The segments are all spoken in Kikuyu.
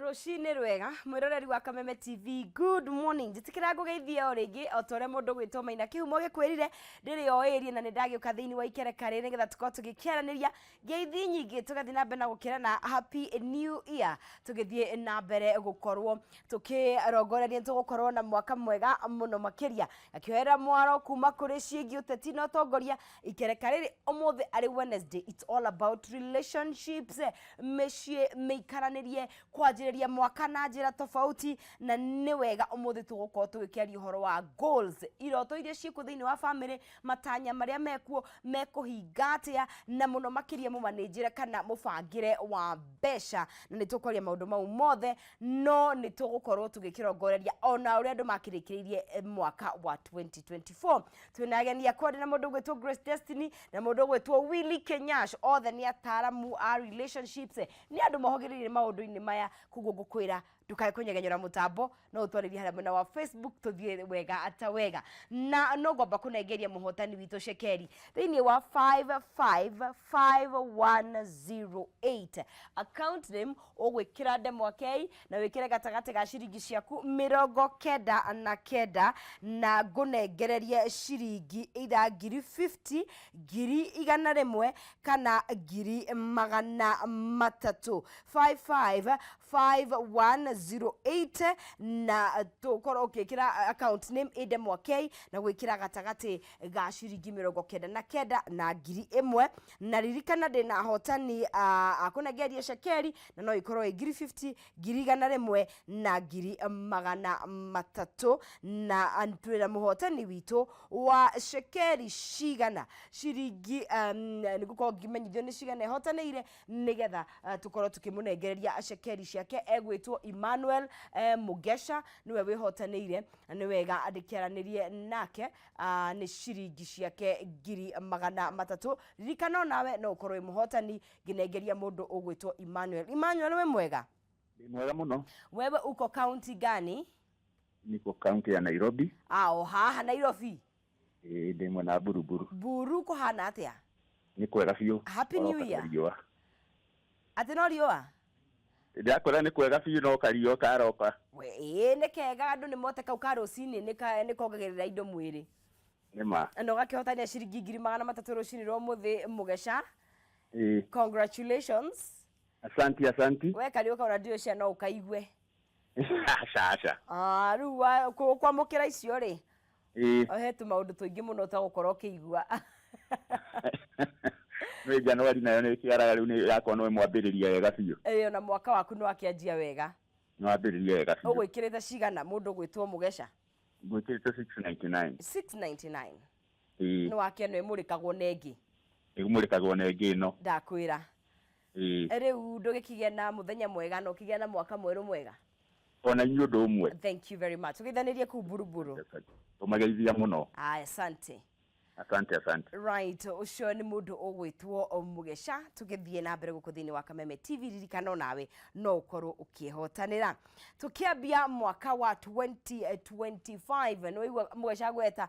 Rũcinĩ rwega mwĩroreri wa Kameme TV, good morning. Njĩtĩkĩra ngũgeithie o rĩngĩ o ta ũrĩa mũndũ gwĩtwo Maina Kĩhumo gĩkwĩrire ndĩrĩ o ĩrie na nĩ ndagĩũka thĩinĩ wa ikereka rĩrĩ nĩgetha tũkorwo tũgĩkĩaranĩria ngeithi nyingĩ tũgathiĩ na mbere na gũkĩrana happy new year, tũgĩthiĩ na mbere gũkorwo tũkĩrongoreria tũgũkorwo na mwaka mwega mũno makĩria. Akĩoera mwaro kuma kũrĩ ciĩgiĩ ũteti na ũtongoria ikereka rĩrĩ ũmũthĩ arĩ Wednesday, it's all about relationships, mĩciĩ mĩikaranĩrie kwanjĩrĩria mwaka na njĩra tofauti, na nĩ wega ũmũthĩ tũgũkorwo tũgĩkĩaria ũhoro wa goals, iroto iria ciĩkuo thĩinĩ wa famĩlĩ, matanya marĩa mekuo mekũhinga atĩa, na mũno makĩria mũmanĩnjĩre kana mũbangĩre wa mbeca, na nĩ tũkwaria maũndũ mau mothe, no nĩ tũgũkorwo tũgĩkĩrongoreria ona ũrĩa andũ makĩrĩkĩrĩirie mwaka wa 2024. Twĩna ageni akwa, ndĩ na mũndũ ũgwĩtwo Grace Destiny na mũndũ ũgwĩtwo Willy Kenyash, othe nĩ ataramu a relationships, nĩ andũ mohagĩrĩire maũndũ-inĩ maya, koguo ngũkwĩra ndũkae kũnyegenyora mũtambo, no ũtwarĩrie harĩa mwena wa Facebook tũthiĩ wega ata wega. Na no ngwamba kũnengeria mũhotani witũ cekeri thĩinĩ wa 555108, account name ũgwĩkĩra ndemwa K na wĩkĩre gatagatĩ ga ciringi ciaku 99 na ngũnengererie ciringi either 50,000, 100,000 kana 300,000. 555108, na tũkorwo ũkĩkĩra account name ĩ ndemwa K na gwĩkĩra gatagatĩ ga ciringi 99 na 1000. Na ririkana ndĩna ahotani akũnengeria cekeri, na no ikorwo ĩ 50,000, 100,000 na 300,000. Na twĩna mũhotani witũ wa cekeri cigana ciringi, nĩ gũkorwo ngĩmenyithio nĩ cigana ĩhotanĩire, nĩgetha tũkorwo tũkĩmũnengereria cekeri ciake. Egwĩtwo Emmanuel Mugesha, nĩwe wĩhotanĩire, na nĩ wega andĩkĩaranĩrie nake, nĩ ciringi ciake 300,000. Ririkana onawe no ũkorwo wĩ mũhotani ngĩnengeria mũndũ ũgwĩtwo Emmanuel. Emmanuel, wĩ mwega? Ndĩ mwega mũno. Wewe uko kaunti gani? Niko kaunti ya Nairobi. O haha Nairobi? Ĩĩ, ndĩ mwena wa Buruburu. Buru kũhana atĩa? Nĩ kwega biũ. Happy New Oroka Year. Riũa. Atĩ no riũa? Ndĩrakwĩra nĩ kwega biũ, no kariũa karoka. We, ĩĩ nĩ kega, andũ nĩ mote kau ka rũcinĩ nĩ kongagĩrĩra indo mwĩrĩ. Nĩ ma. Na ũgakĩhotania ciringi 300,000 rũcinĩ rwa ũmũthĩ, Mũgeca. Ĩĩ. Congratulations. Asanti, asanti. We kariũka ona ndiũĩ cia no ũkaigue. Aca, aca. Ah, rĩu kwamũkĩra icio rĩ, Ĩĩ. he tũmaũndũ tũingĩ mũno ũtagũkorwo ũkĩigua. Nĩ Januari nayo nĩ ĩkĩaraga rĩu, nĩ yakwa no ĩmwambĩrĩria wega biũ. Ĩĩ, ona mwaka waku nĩ wakĩanjia wega. Nĩ wambĩrĩria wega biũ. Ũgwĩkĩrĩte cigana mũndũ ũgwĩtwo Mũgeca? Ngwĩkĩrĩte 699. 699. Ĩĩ. Nĩ wakĩona ĩmũrĩkagwo na ĩngĩ. Ĩmũrĩkagwo na ĩngĩ ĩno. Ndakwĩra. Ĩĩ. Rĩu ndũgĩkĩgĩa na mũthenya mwega na ũkĩgĩa na mwaka mwerũ mwega. Ona inyuĩ ũndũ ũmwe. Thank you very much. Ũgeithanĩrie kũu Buruburu. Tũmageithia mũno. Aya, asante. Asante, asante. Right, ũcio nĩ mũndũ ũgwĩtwo Mũgeca. Tũgĩthiĩ na mbere gũkũ thĩinĩ wa Kameme TV, ririkana onawe no ũkorwo ũkĩhotanĩra. Tũkĩambia mwaka wa 2025, nĩ waigua Mũgeca gweta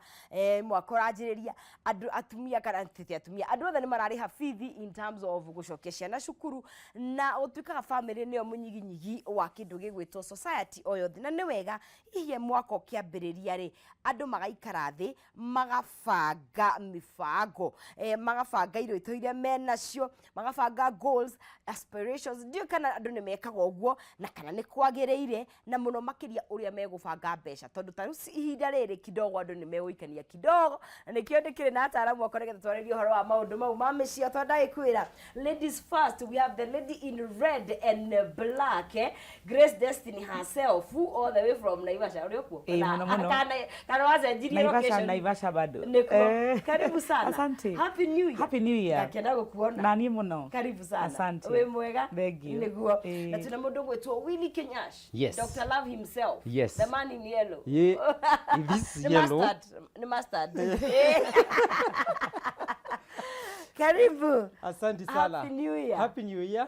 mwaka ũranjĩrĩria, andũ atumia kana tete atumia, andũ othe nĩ mararĩha bithi in terms of gũcokia ciana cukuru, na ũtuĩkaga family nĩyo mũnyiginyigi wa kĩndũ gĩgwĩtwo society o yothe, na nĩ wega hihi mwaka ũkĩambĩrĩria rĩ, andũ magaikara thĩ magabanga mĩbango, magabanga iroto iria menacio, magabanga goals, aspirations. Ndiũĩ kana andũ nĩ mekaga ũguo na kana nĩ kwagĩrĩire, na mũno makĩria ũrĩa megũbanga mbeca, tondũ ta rĩu ihinda rĩrĩ kidogo andũ nĩ megũikania kidogo, na nĩkĩo ndĩkĩrĩ na ataramu akwa nĩgetha twarĩrie ũhoro wa maũndũ mau ma mĩciĩ. O ta ndagĩkwĩra, ladies first, we have the lady in red and black, Grace Destiny herself, all the way from Naivasha. Ũrĩ okuo? Ĩĩ, mũno mũno. Kana wacenjirie Naivasha, location? Naivasha bado. Nĩkuo. Karibu sana. Asante. Happy New Year. Happy New Year. Ndakena gũkuona. Na niĩ mũno. Karibu sana. Asante. Wĩ mwega? Thank you. Nĩguo. Ĩĩ. Na tuna mũndũ ũgwĩtwo Willy Kenyash. Yes. Dr. Love himself. Yes. The man in yellow. Yeah, this Nĩ yellow. mustard. Nĩ mustard. Karibu. Asante sana. Happy New Year. Happy New Year.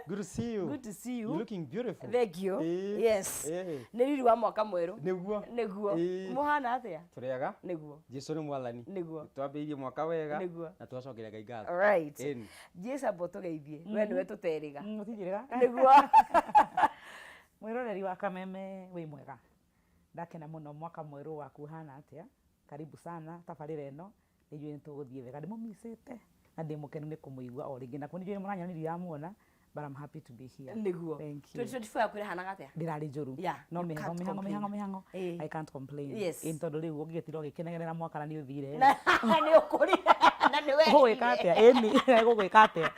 Good to see you. Good to see you. You're looking beautiful. Thank you. Eh. Yes. Nĩ riri wa mwaka mwerũ. Nĩguo. Nĩguo. Mũhana atĩa? Tũrĩaga. Nĩguo. Jesu nĩ mwathani. Nĩguo. Twambĩrĩirie mwaka wega. Nĩguo. Na twacokeria Ngai ngatho. Right. Ĩni. Jesu amba ũtũgeithie. We nĩwe tũterĩga. Mũtinjĩrĩga. Nĩguo. Mwiroreri wa Kameme, wĩ mwega? Ndakena mũno. Mwaka mwerũ waku ũhana atĩa? Karibu sana tabarĩra ĩno. Nĩ njũĩ nĩ tũgũthiĩ wega. Ndĩmũmicĩte na ndĩ mũkenu nĩ kũmũigua o rĩngĩ, na nĩ njũĩ nĩ mũranyonirie yamuona, but I'm happy to be here. Nĩguo. Thank you. 2024 yaku ĩrahanaga atĩa? Ndĩrarĩ njũru. Yeah, no you mĩhango, can't mĩhango, complain. mĩhango, mĩhango. I can't complain. Yes. Ĩ tondũ rĩu ũngĩgĩtinda ũgĩkenerera mwaka na nĩ ũthire. Na nĩ ũkũrire na nĩ Ũgũgĩka werire. atĩa? Ĩni, gũgwĩka atĩa?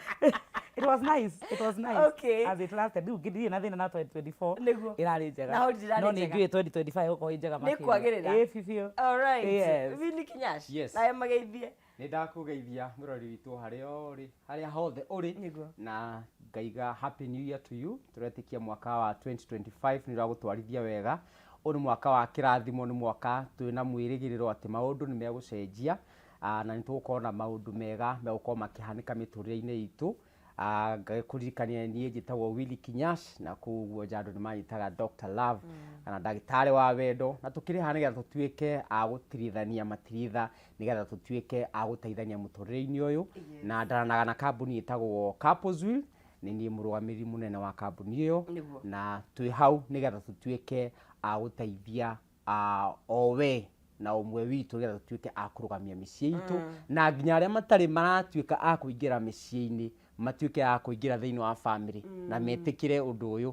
It was nice, it was nice as it lasted. Rĩu ndirĩ na thĩna na 2024. Ĩrarĩ njega. Na holiday ĩrarĩ No nĩ njega. njũĩ 2025 ĩgũkorwo ĩ njega Nĩ makĩria. kwagĩrĩra. Ĩ bibiũ. All right. Yes. Winnie Kinyash. Yes. Nawe mageithie. Nĩ ndakũgeithia mũrori witũ harĩa ũrĩ, harĩa hothe ũrĩ. Na ngaiga happy new year to you. Tũretĩkia mwaka wa 2025 nĩ ũragũtwarithia wega. Ũyũ nĩ mwaka wa kĩrathimo, nĩ mwaka twĩna mwĩrĩgĩrĩro atĩ maũndũ nĩ megũcenjia, na nĩ tũgũkorwo na maũndũ mega megũkorwo makĩhanĩka mĩtũrĩre-inĩ itũ. Ngakũririkania niĩ njĩtagwo Willy Kinyash, na koguo nja andũ nĩ manyitaga Dr. Love kana ndagĩtarĩ wa wendo, na tũkĩrĩ haha nĩgetha tũtuĩke a gũtirithania matiritha, nĩgetha tũtuĩke a gũteithania mũtũrĩre-inĩ ũyũ. Na ndaranaga na kambuni ĩtagwo Couples Will, nĩ niĩ mũrũgamĩrĩri mũnene wa kambuni ĩyo. Na twĩ hau nĩgetha tũtuĩke a gũteithia o we na ũmwe witũ, nĩgetha tũtuĩke a kũrũgamia mĩciĩ itũ, na nginya arĩa matarĩ maratuĩka a kũingĩra mĩciĩ-inĩ matuĩke a kũingĩra thĩinĩ wa family na metĩkĩre ũndũ ũyũ,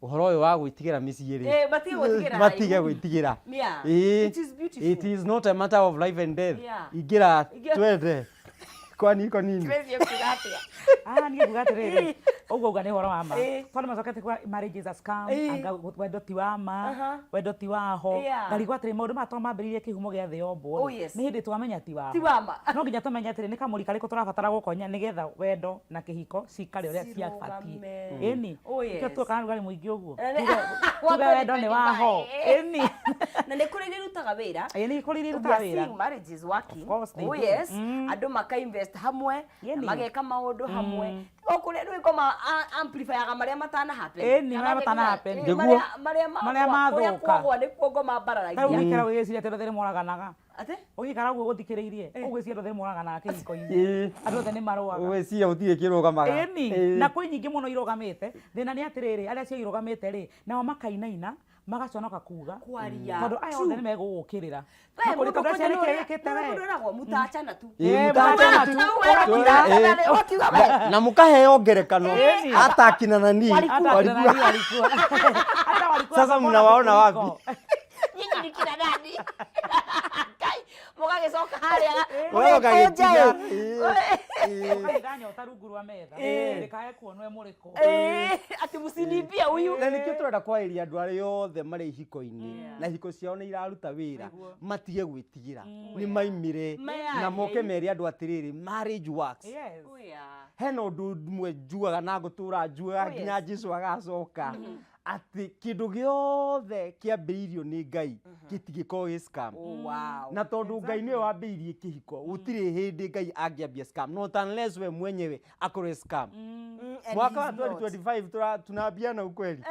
ũhoro ũyũ wa gwĩtigĩra mĩciĩ rĩ. Matige gwĩtigĩra. Matige haraihu. gwĩtigĩra. It is beautiful. It is not a matter of life and death. Ingĩra. Ingĩra. Twende, kwani iko nini? Tracy ekuga atĩa? Ah, niĩ nguga atĩrĩrĩ, ũguo uga nĩ ũhoro wa ma, tondũ macokete kuga marriage is a scam. Anga wendo ti wa ma, wendo ti waho. Ngarigwo atĩrĩ, maũndũ maya to mambĩrĩirie kĩhumo gĩa thĩ yombwo Oh, rĩ, yes. nĩ hĩndĩ twamenya ti waho. Ti wa ma. No nginya tũmenye atĩrĩ, nĩ kamũri karĩkũ tũrabatara gũkonya nĩgetha wendo na kĩhiko cikare ũrĩa ciabatiĩ. Cirũgame. Ĩni. Oh, yes. Nĩkĩo tuoka na rugarĩ mũingĩ ũguo. Wa Tuge wendo nĩ waho. 2025. Ĩni. Na nĩ kũrĩ iria irutaga wĩra. Ĩni, kũrĩ iria We irutaga are wĩra. seeing marriages working. Of course they Oh do. yes. Andũ maka invest hamwe na mageka maũndũ hamwe. O kũrĩa rĩu ngoma amplifyaga marĩa matana happen. Ĩni, Kana marĩa matana happen. Nĩguo. Marĩa Marĩa kũrĩa mathũka. kwagwa nĩkuo ngoma Tarĩu mbararagia. ũgĩikara ũgĩciria atĩ andũ othe nĩ moraganaga. Atĩ? Ũgĩikara ũguo ũthikĩrĩirie, ũgwĩciria andũ othe nĩ moraganaga kĩhiko-inĩ. Andũ othe nĩ marũaga. Ũgwĩciria gũtirĩ kĩrũgamaga. Ĩni, na kwĩ nyingĩ mũno irũgamĩte. Thĩna nĩ atĩrĩrĩ, arĩa cio irũgamĩte rĩ, nao makainaina, magaconoka kuga. Kwaria. Tondũ aya othe nĩ megũgũkĩrĩra. We, Makũrĩ mũndũ tondũ acio kwanja nĩkĩo nĩ wĩkĩte ũrĩa- we. mũndũ ĩragwo mũtachana tu. Mũtachana tu. Mũtachana tu. Ũkiuga we. Na mũkaheo ngerekano Ĩni. hata akina nani. Walikuwa. Hata akina nani walikuwa. Hata walikuwa Sasa bora mnawaona kukuliko. wapi? Nyinyi ni kina nani? Kai, mũgagĩcoka harĩa. Wewe ũgagĩtiga. Ũkahiga nyota rungu rwa metha. Ndĩkae kuonwo ĩ mũrĩkũ. Atĩ mũcinimbia huyu. Na nĩkĩo tũrenda kwarĩria andũ arĩa othe marĩ ihiko-inĩ na ihiko ciao nĩ iraruta wĩra, matige gwĩtigĩra, nĩ maimire Meyarie. na moke mere andũ atĩrĩrĩ, marriage works. Yes. Oh, yeah. Hena ũndũ ũmwe njugaga na ngũtũra njugaga Oh, yes. nginya Jesu agacoka, atĩ kĩndũ gĩothe kĩambĩrĩirio nĩ Ngai gĩtingĩkorwo gĩ scam. Oh, wow. Na tondũ Ngai nĩwe wambĩrĩirie kĩhiko, gũtirĩ hĩndĩ Ngai angĩambia scam, not unless we mwenyewe akorwo scam. And Mwaka wa he's not. 2025 tunaambiana ukweli.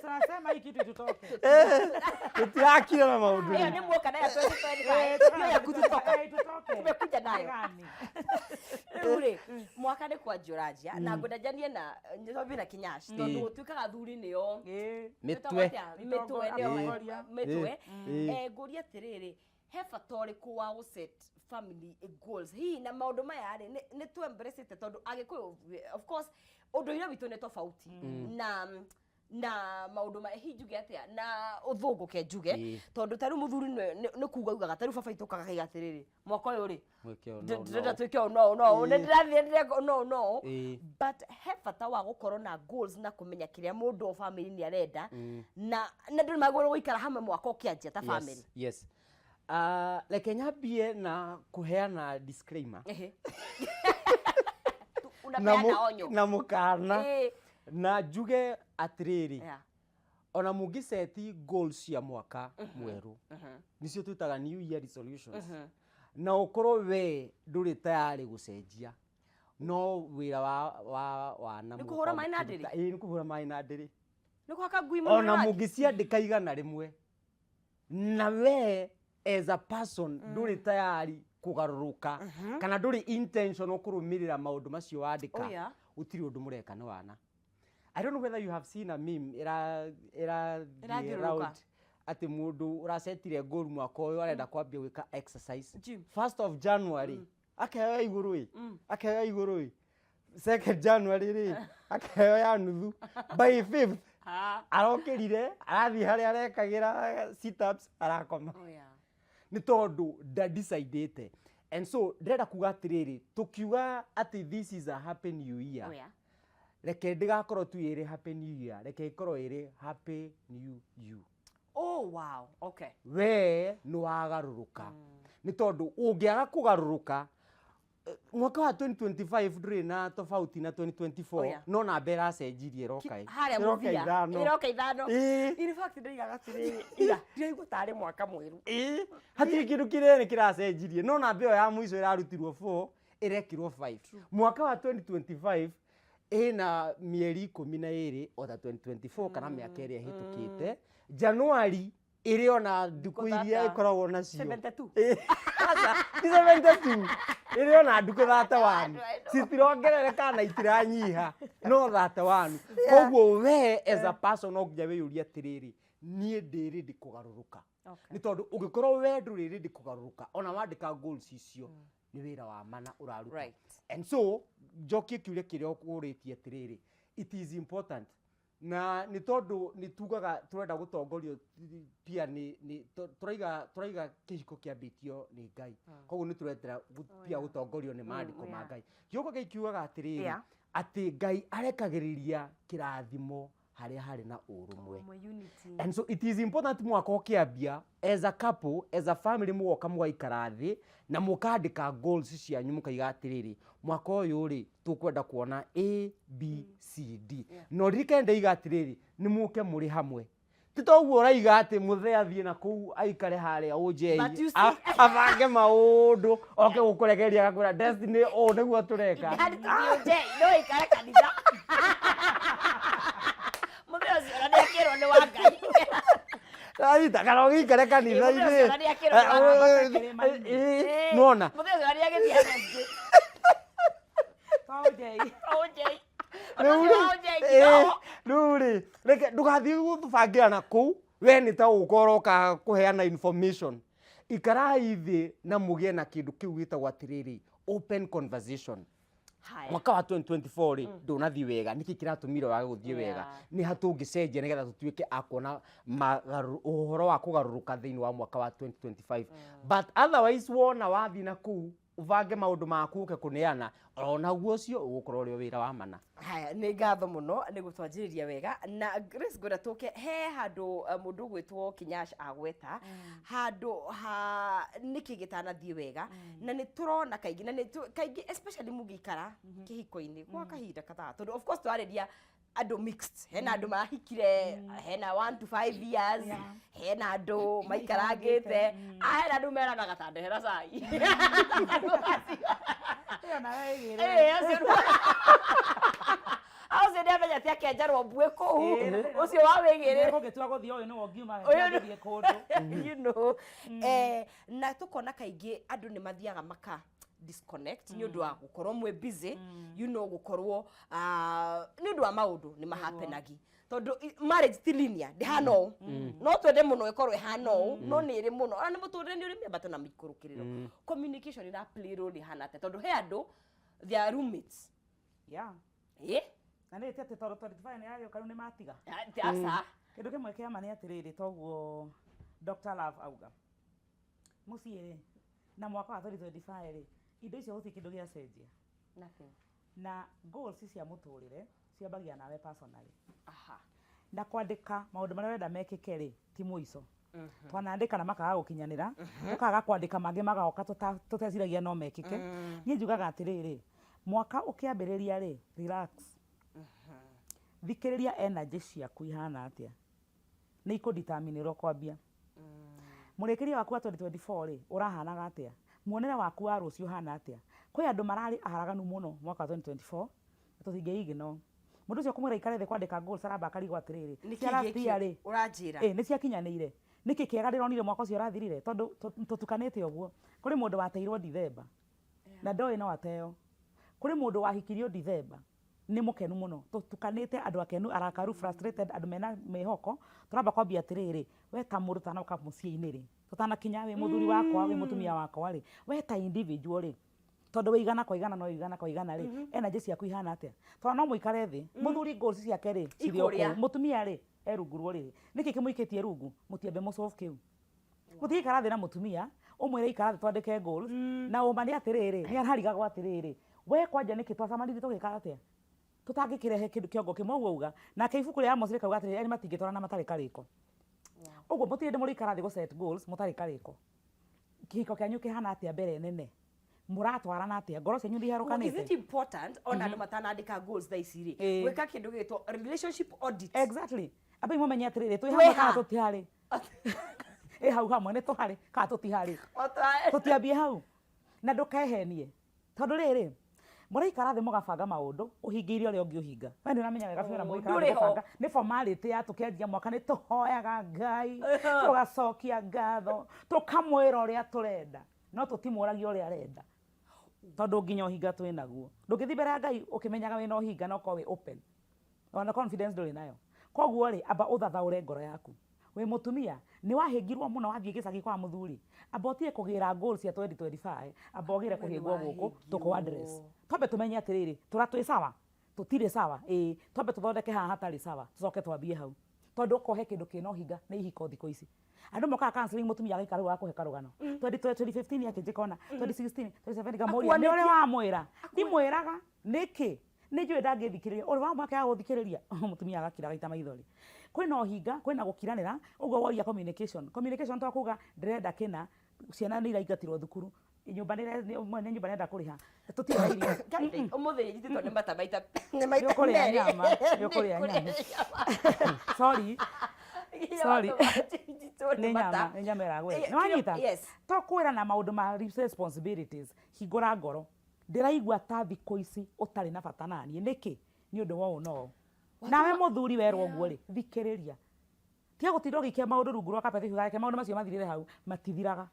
Tunasema hii kitu itutoke. Tũtirakira na maũndũ. Ĩyo nĩ muoka nayo 2025. Hiyo ya kututoka. Itutoke. Tumekuja nayo. Gani? Rĩu rĩ, mwaka nĩ kwanjia ũranjia na ngwenda njanie na nyombi na Kinyash, tondũ gũtuĩkaga athuri nĩo Mĩtwe. mĩtwe nĩo mĩtwe. Ngũria atĩrĩrĩ, he bata ũrĩkũ wa gũ set family goals hihi na maũndũ maya rĩ, nĩ tu embrace tondũ Agĩkũyũ, of course, ũndũire witũ nĩ tofauti na maũndũ ma hihi njuge atĩa na ũthũngũ ke njuge, tondũ ta rĩu mũthuri nĩ kuga ugaga, ta rĩu baba itũ kagaiga atĩrĩrĩ, mwaka ũyũ rĩ, Mwĩke ũũ, no, ndĩrenda no. twĩke ũũ no no nĩ ndĩrathiĩ ndĩreka no no. But he bata wa gũkorwo na goals na kũmenya kĩrĩa mũndũ o family nĩ arenda, na ndũ nĩmagĩrĩirwo gũikara hamwe mwaka ũkĩanjia ta family. Yes. Reke nyambie na kũheana disclaimer. Unapeana onyo. Na mũkana na njuge atĩrĩrĩ, ona mũngĩceti goals cia mwaka mwerũ, nĩcio twĩtaga new year resolutions, na ũkorwo we ndũrĩ tayarĩ gũcenjia, no wĩra wa wana Nĩ kũhũra maĩ na ndĩrĩ? Ĩĩ, nĩ kũhũra maĩ na ndĩrĩ. Nĩ kũhaka ngui mũno Ona rangi. mũngĩciandĩka 100 na we as a person ndũrĩ tayari kũgarũrũka kana ndũrĩ intentional kũrũmĩrĩra maũndũ macio wandĩka, Oh, yeah. gũtirĩ ũndũ mũreka nĩ wana. I don't know whether you have seen a meme ĩra ĩrathiĩ Ĩrathiũrũrũka. round atĩ mũndũ ũracetire goal mwaka ũyũ arenda kwambia gwĩka exercise. Gym. First of January akaheo ya igũrũ ĩ, akaheo ya igũrũ ĩ, second January rĩ, akaheo ya nuthu, by fifth arokĩrire arathiĩ harĩa arekagĩra sit ups arakoma. Oh, yeah. Nĩ tondũ ndadecidĩte. And so ndĩrenda kuga atĩrĩrĩ, tũkiuga atĩ this is a happy new year, Oh, yeah. reke ndĩgakorwo tu ĩrĩ happy new year, reke ĩkorwo ĩrĩ happy new you. Oh, wow. Okay. We nĩ wagarũrũka, nĩ tondũ ũngĩaga kũgarũrũka, mwaka wa 2025 ndũrĩ na tofauti na 2024. Oh, yeah. No namba ĩracenjirie ĩroka ĩ. Harĩa Ĩroka mũthia ithano. Ĩroka ithano. Ĩĩ. In fact, ndĩigaga atĩrĩrĩ, ira ndiraigua tarĩ mwaka mwerũ. Ĩĩ, hatirĩ kĩndũ kĩnene kĩracenjirie, no namba ĩyo ya mũico ĩrarutirwo 4 ĩrekirwo 5. Mwaka wa 2025 ĩna mĩeri 12 o ta 2024 kana mĩaka ĩrĩa ĩhĩtũkĩte. Januari ĩrĩ ona ndukũ iria Thata. ĩkoragwo nacio. 72. Ĩĩ, aca, ti 72, ĩrĩ ona ndukũ 31, citirongerereka na itiranyiha, no 31. Koguo we as a person no nginya wĩyũrie atĩrĩrĩ, niĩ ndĩ ready kũgarũrũka? Okay. Nĩ tondũ ũngĩkorwo we ndũrĩ ready kũgarũrũka, ona wandĩka goals icio nĩ wĩra wa mana ũraruta. And so njokie kĩũria kĩrĩa ũkũrĩtie atĩrĩrĩ, it is important, na nĩ tondũ nĩ tugaga tũrenda gũtongorio pia nĩ tũraiga kĩhiko kĩambĩtio nĩ Ngai, koguo nĩ tũretera pia gũtongorio nĩ maandĩko ma Ngai. Kiugo Ngai kiugaga atĩrĩrĩ, atĩ Ngai arekagĩrĩria kĩrathimo harĩa harĩ na ũrũmwe. Ũmwe, unity. And so it is important mwaka ũkĩambia, as a couple, as a family, mũgoka mũgaikara thĩ na mũkandĩka goals cianyu, mũkaiga atĩrĩrĩ, mwaka ũyũ rĩ, tũkwenda kuona A B C D. Na ũririkane ndaiga atĩrĩrĩ, nĩ mũke mũrĩ hamwe, ti toguo ũraiga atĩ mũthee athiĩ na kũu aikare harĩa ũnjei But you see- abange maũndũ oke gũkũregeria agakwĩra destiny ũũ nĩguo tũreka. Yaani tũthiũnje no ikare kanitha, mũthee ũcio ona nĩakĩrwo nĩ wa Ngai. Anyita kana ũgĩikare kanitha-inĩ. Mũthee ũcio ona nĩakĩrwo nĩ wa Ngai. Ĩĩ, nĩwona. Mũthee ũcio ona nĩagĩthiĩ MSG. Twaũnjei. Ũnjei. Rĩu Ũndũ ũcio wa ũnjei rĩ, nginya rĩu rĩ, reke ndũgathiĩ gũtũbangĩra na kũu, we nĩ ta ũka ũroka kũheana information. Ikarai thĩ na mũgĩe na kĩndũ kĩu gĩtagwo atĩrĩrĩ, open conversation. Haya. Mwaka wa 2024 rĩ, ndũnathiĩ wega, nĩkĩ kĩratũmire wage gũthiĩ wega? Nĩ ha tũngĩcenjia nĩgetha tũtuĩke a kuona ũhoro wa kũgarũrũka thĩinĩ wa mwaka wa 2025? But otherwise wona wathiĩ na kũu ũbange maũndũ maku ũke kũneana, onaguo ũcio ũgũkorwo ũrĩ o wĩra wa mana. Haya, nĩ ngatho mũno nĩ gũtwanjĩrĩria wega. Na Grace, ngwenda tũke he handũ, mũndũ ũgwĩtwo Kinyash agweta handũ ha nĩkĩ gĩtanathiĩ wega, na nĩ tũrona kaingĩ na nĩ kaingĩ especially mũngĩikara kĩhiko-inĩ gwa kahinda kathaa, tondũ of course twarĩria andũ mixed, hena andũ mahikire hena 1 to 5 years, hena andũ maikarangĩte, hena andũ meranaga ta ndehera cai. Andũ acio. Ĩyo nayo ĩgĩrĩre. Ĩĩ, acio acio nĩ amenya atĩ akenjarwo mbuĩ kũu. Ũcio wa wĩgĩrĩre. Ũngĩtua gũthiĩ ũyũ nĩwe ũngiuma Ũyũ gũthiĩ kũndũ. Na tukona kaingĩ andũ nĩ mathiaga maka disconnect nĩ ũndũ wa gũkorwo mwĩ busy, gũkorwo nĩ ũndũ wa maũndũ nĩ mahapenagi, tondũ marriage ti linear, ndĩhana ũũ. No twende mũno ĩkorwo ĩhana ũũ, no nĩ ĩrĩ mũno ona nĩ mũtũrĩre nĩ ũrĩ mĩambato na mĩikũrũkĩrĩro. Communication ĩra play role ĩhana atĩa? Tondũ he andũ they are roommates. Ĩ. Na nĩ ti atĩ tondũ 25 nĩ yagĩũka rĩu nĩ matiga. Aca. Kĩndũ kĩmwe kĩa ma nĩ atĩrĩrĩ, toguo Dr. Love auga, mũciĩ rĩ, na mwaka wa 2025 rĩ, indo icio gũtirĩ kĩndũ gĩacenjia. Nothing. Na goals cia mũtũrĩre ciambagia nawe personally. Na kwandĩka maũndũ marĩa ũrenda mekĩke rĩ, ti mũico. Twanandĩka na makaga gũkinyanĩra, tũkaga kwandĩka mangĩ magoka tũteciragia no mekĩke. Niĩ njugaga atĩrĩrĩ, mwaka ũkĩambĩrĩria rĩ, relax, thikĩrĩria energy ciaku ihana atĩa, nĩ ikũdetermine ũrĩa ũkwambia. Mũrĩkĩrie waku wa 2024 rĩ, ũrahanaga atĩa? Muonere waku wa rũciũ ũhana atĩa? Kwĩ andũ mararĩ aharaganu mũno mwaka wa 2024 na tũtingĩ ignore mũndũ ũcio. Kũmwĩra ikare thĩ kwandĩka goals, aramba akarigwo atĩrĩrĩ, Nĩkĩ cia last gĩkĩ year rĩ, ũranjĩra? Ĩ, nĩ ciakinyanĩire? Nĩkĩ kĩega ndĩronire mwaka ũcio ũrathirire? Tondũ tũtukanĩte ũguo, kũrĩ mũndũ wateirwo Dithemba na ndoĩ no ateo, kũrĩ mũndũ wahikirio Dithemba. Nĩ mũkenu mũno. Tũtukanĩte andũ akenu, arakaru, frustrated, andũ mena mĩhoko. Tũramba kwambia atĩrĩrĩ, we ta mũndũ ũtanoka mũciĩ-inĩ rĩ, tũtanakinya wĩ mũthuri wakwa, wĩ mũtumia wakwa rĩ, we ta individual rĩ, tondũ wĩ igana kwa igana no igana kwa igana rĩ, energy ciaku ihana atĩa? Tondũ no mũikare thĩ, mũthuri goals ciake rĩ, cirĩ o Ikũrĩa. kũu. Mũtumia rĩ, e rungu rwa ũrĩrĩ. Nĩkĩ kĩmũikĩtie rungu? Mũtiambe mũsolve kĩu. Mũtingĩikara thĩ na mũtumia, ũmwĩre ikara thĩ twandĩke goals, na ũma nĩ atĩrĩrĩ, nĩ ararigagwo atĩrĩrĩ, we kwanja nĩkĩ twacemanirie tũgĩka atĩa? Tũtangĩkĩrehe kĩndũ kĩongo kĩmwe ũguo auga. Nake ibuku rĩa Amos rĩkauga atĩrĩrĩ, erĩ matingĩtwarana matarĩ karĩko. Ũguo mũtirĩ hĩndĩ mũrĩikara thĩ gũ set goals mũtarĩ karĩko. Kĩhiko kĩanyu kĩhana atĩa mbere nene? Mũratwarana atĩa? Ngoro cianyu nĩ Is it iherũkanĩte? important ona andũ matanandĩka goals thaa ici rĩ, Ĩĩ. gwĩka kĩndũ gĩgĩtwo relationship audit? Exactly. Ambai mũmenye atĩrĩrĩ, twĩ Twĩ hamwe kana ha? tũtiharĩ? Ĩ hau hamwe nĩ tũharĩ kana tũtiharĩ? Tũtiambie hau. Na ndũkehenie. Tondũ rĩrĩ, mũraikara thĩ mũgabanga maũndũ, ũhingĩire ũrĩa ũngĩ ũhinga. We nĩ ũramenya wega biũ na mũgĩikara thĩ Ndũrĩ ho. gũbanga. Nĩ formality ya tũkĩanjia mwaka nĩ tũhoyaga Ngai, tũgacokia ngatho, tũkamwĩra ũrĩa tũrenda. No tũtimũragia ũrĩa arenda. Tondũ nginya ũhinga twĩ naguo. Ndũngĩthiĩ mbere ya Ngai ũkĩmenyaga wĩna ũhinga na ũkorwo wĩ open. Ona confidence ndũrĩ nayo. Koguo rĩ, amba ũthathaũre ngoro yaku. Wĩ mũtumia, nĩ wahĩngirwo mũno wathiĩ gĩcagi kwa mũthuri. Amba ũtige kũgĩra goals cia 2025, amba ũgĩre kũhĩngwo gũkũ, tũkũ address. Twambe tũmenye atĩrĩrĩ, tũra twĩ sawa? Tũtirĩ sawa? Ĩĩ, twambe tũthondeke haha hatarĩ sawa, tũcoke twambie hau. Tondũ okorwo he kĩndũ kĩna ũhinga nĩ ihiko thikũ ici. Andũ mokaga counseling mũtumia agaikara rĩu agakũhe karũgano. 2015 akĩnjĩka ũna, 2016, 2017 ngamũria, nĩ ũrĩ wamwĩra? Ndimwĩraga, nĩkĩ? Nĩ njũĩ ndangĩthikĩrĩria, ũrĩ wamwĩra akĩaga gũthikĩrĩria? Mũtumia agakira agaita maithori. Kwĩna ũhinga, kwĩna gũkiranĩra, ũguo woria communication. Communication to kuga ndĩrenda kĩna, ciana nĩ iraingatirwo thukuru, nyũmba nĩ mwene nyũmba nĩarenda kũrĩha, tũtirĩ na irio. Ngai, ũmũthĩ njitĩtwo nĩ mata maita nĩ maita Nĩ ũkũrĩa merĩ. nyama, nĩ ũkũrĩa Nĩ nyama. Sorry. Sorry. Njitwo Nĩ nyama, nĩ nyama ĩragwĩra. Eh, Nĩ wanyita? Yes. To kwĩra na maũndũ ma responsibilities, hingũra ngoro. Ndĩraigua ta thikũ ici ũtarĩ na bata naniĩ. Nĩkĩ? Nĩ ũndũ wa ũũ na ũũ. Nawe mũthuri werwo ũguo rĩ, thikĩrĩria. Tiga gũtinda ũgĩikia maũndũ rungu rwa carpet ũkiuga reke maũndũ macio mathirĩre hau, matithiraga.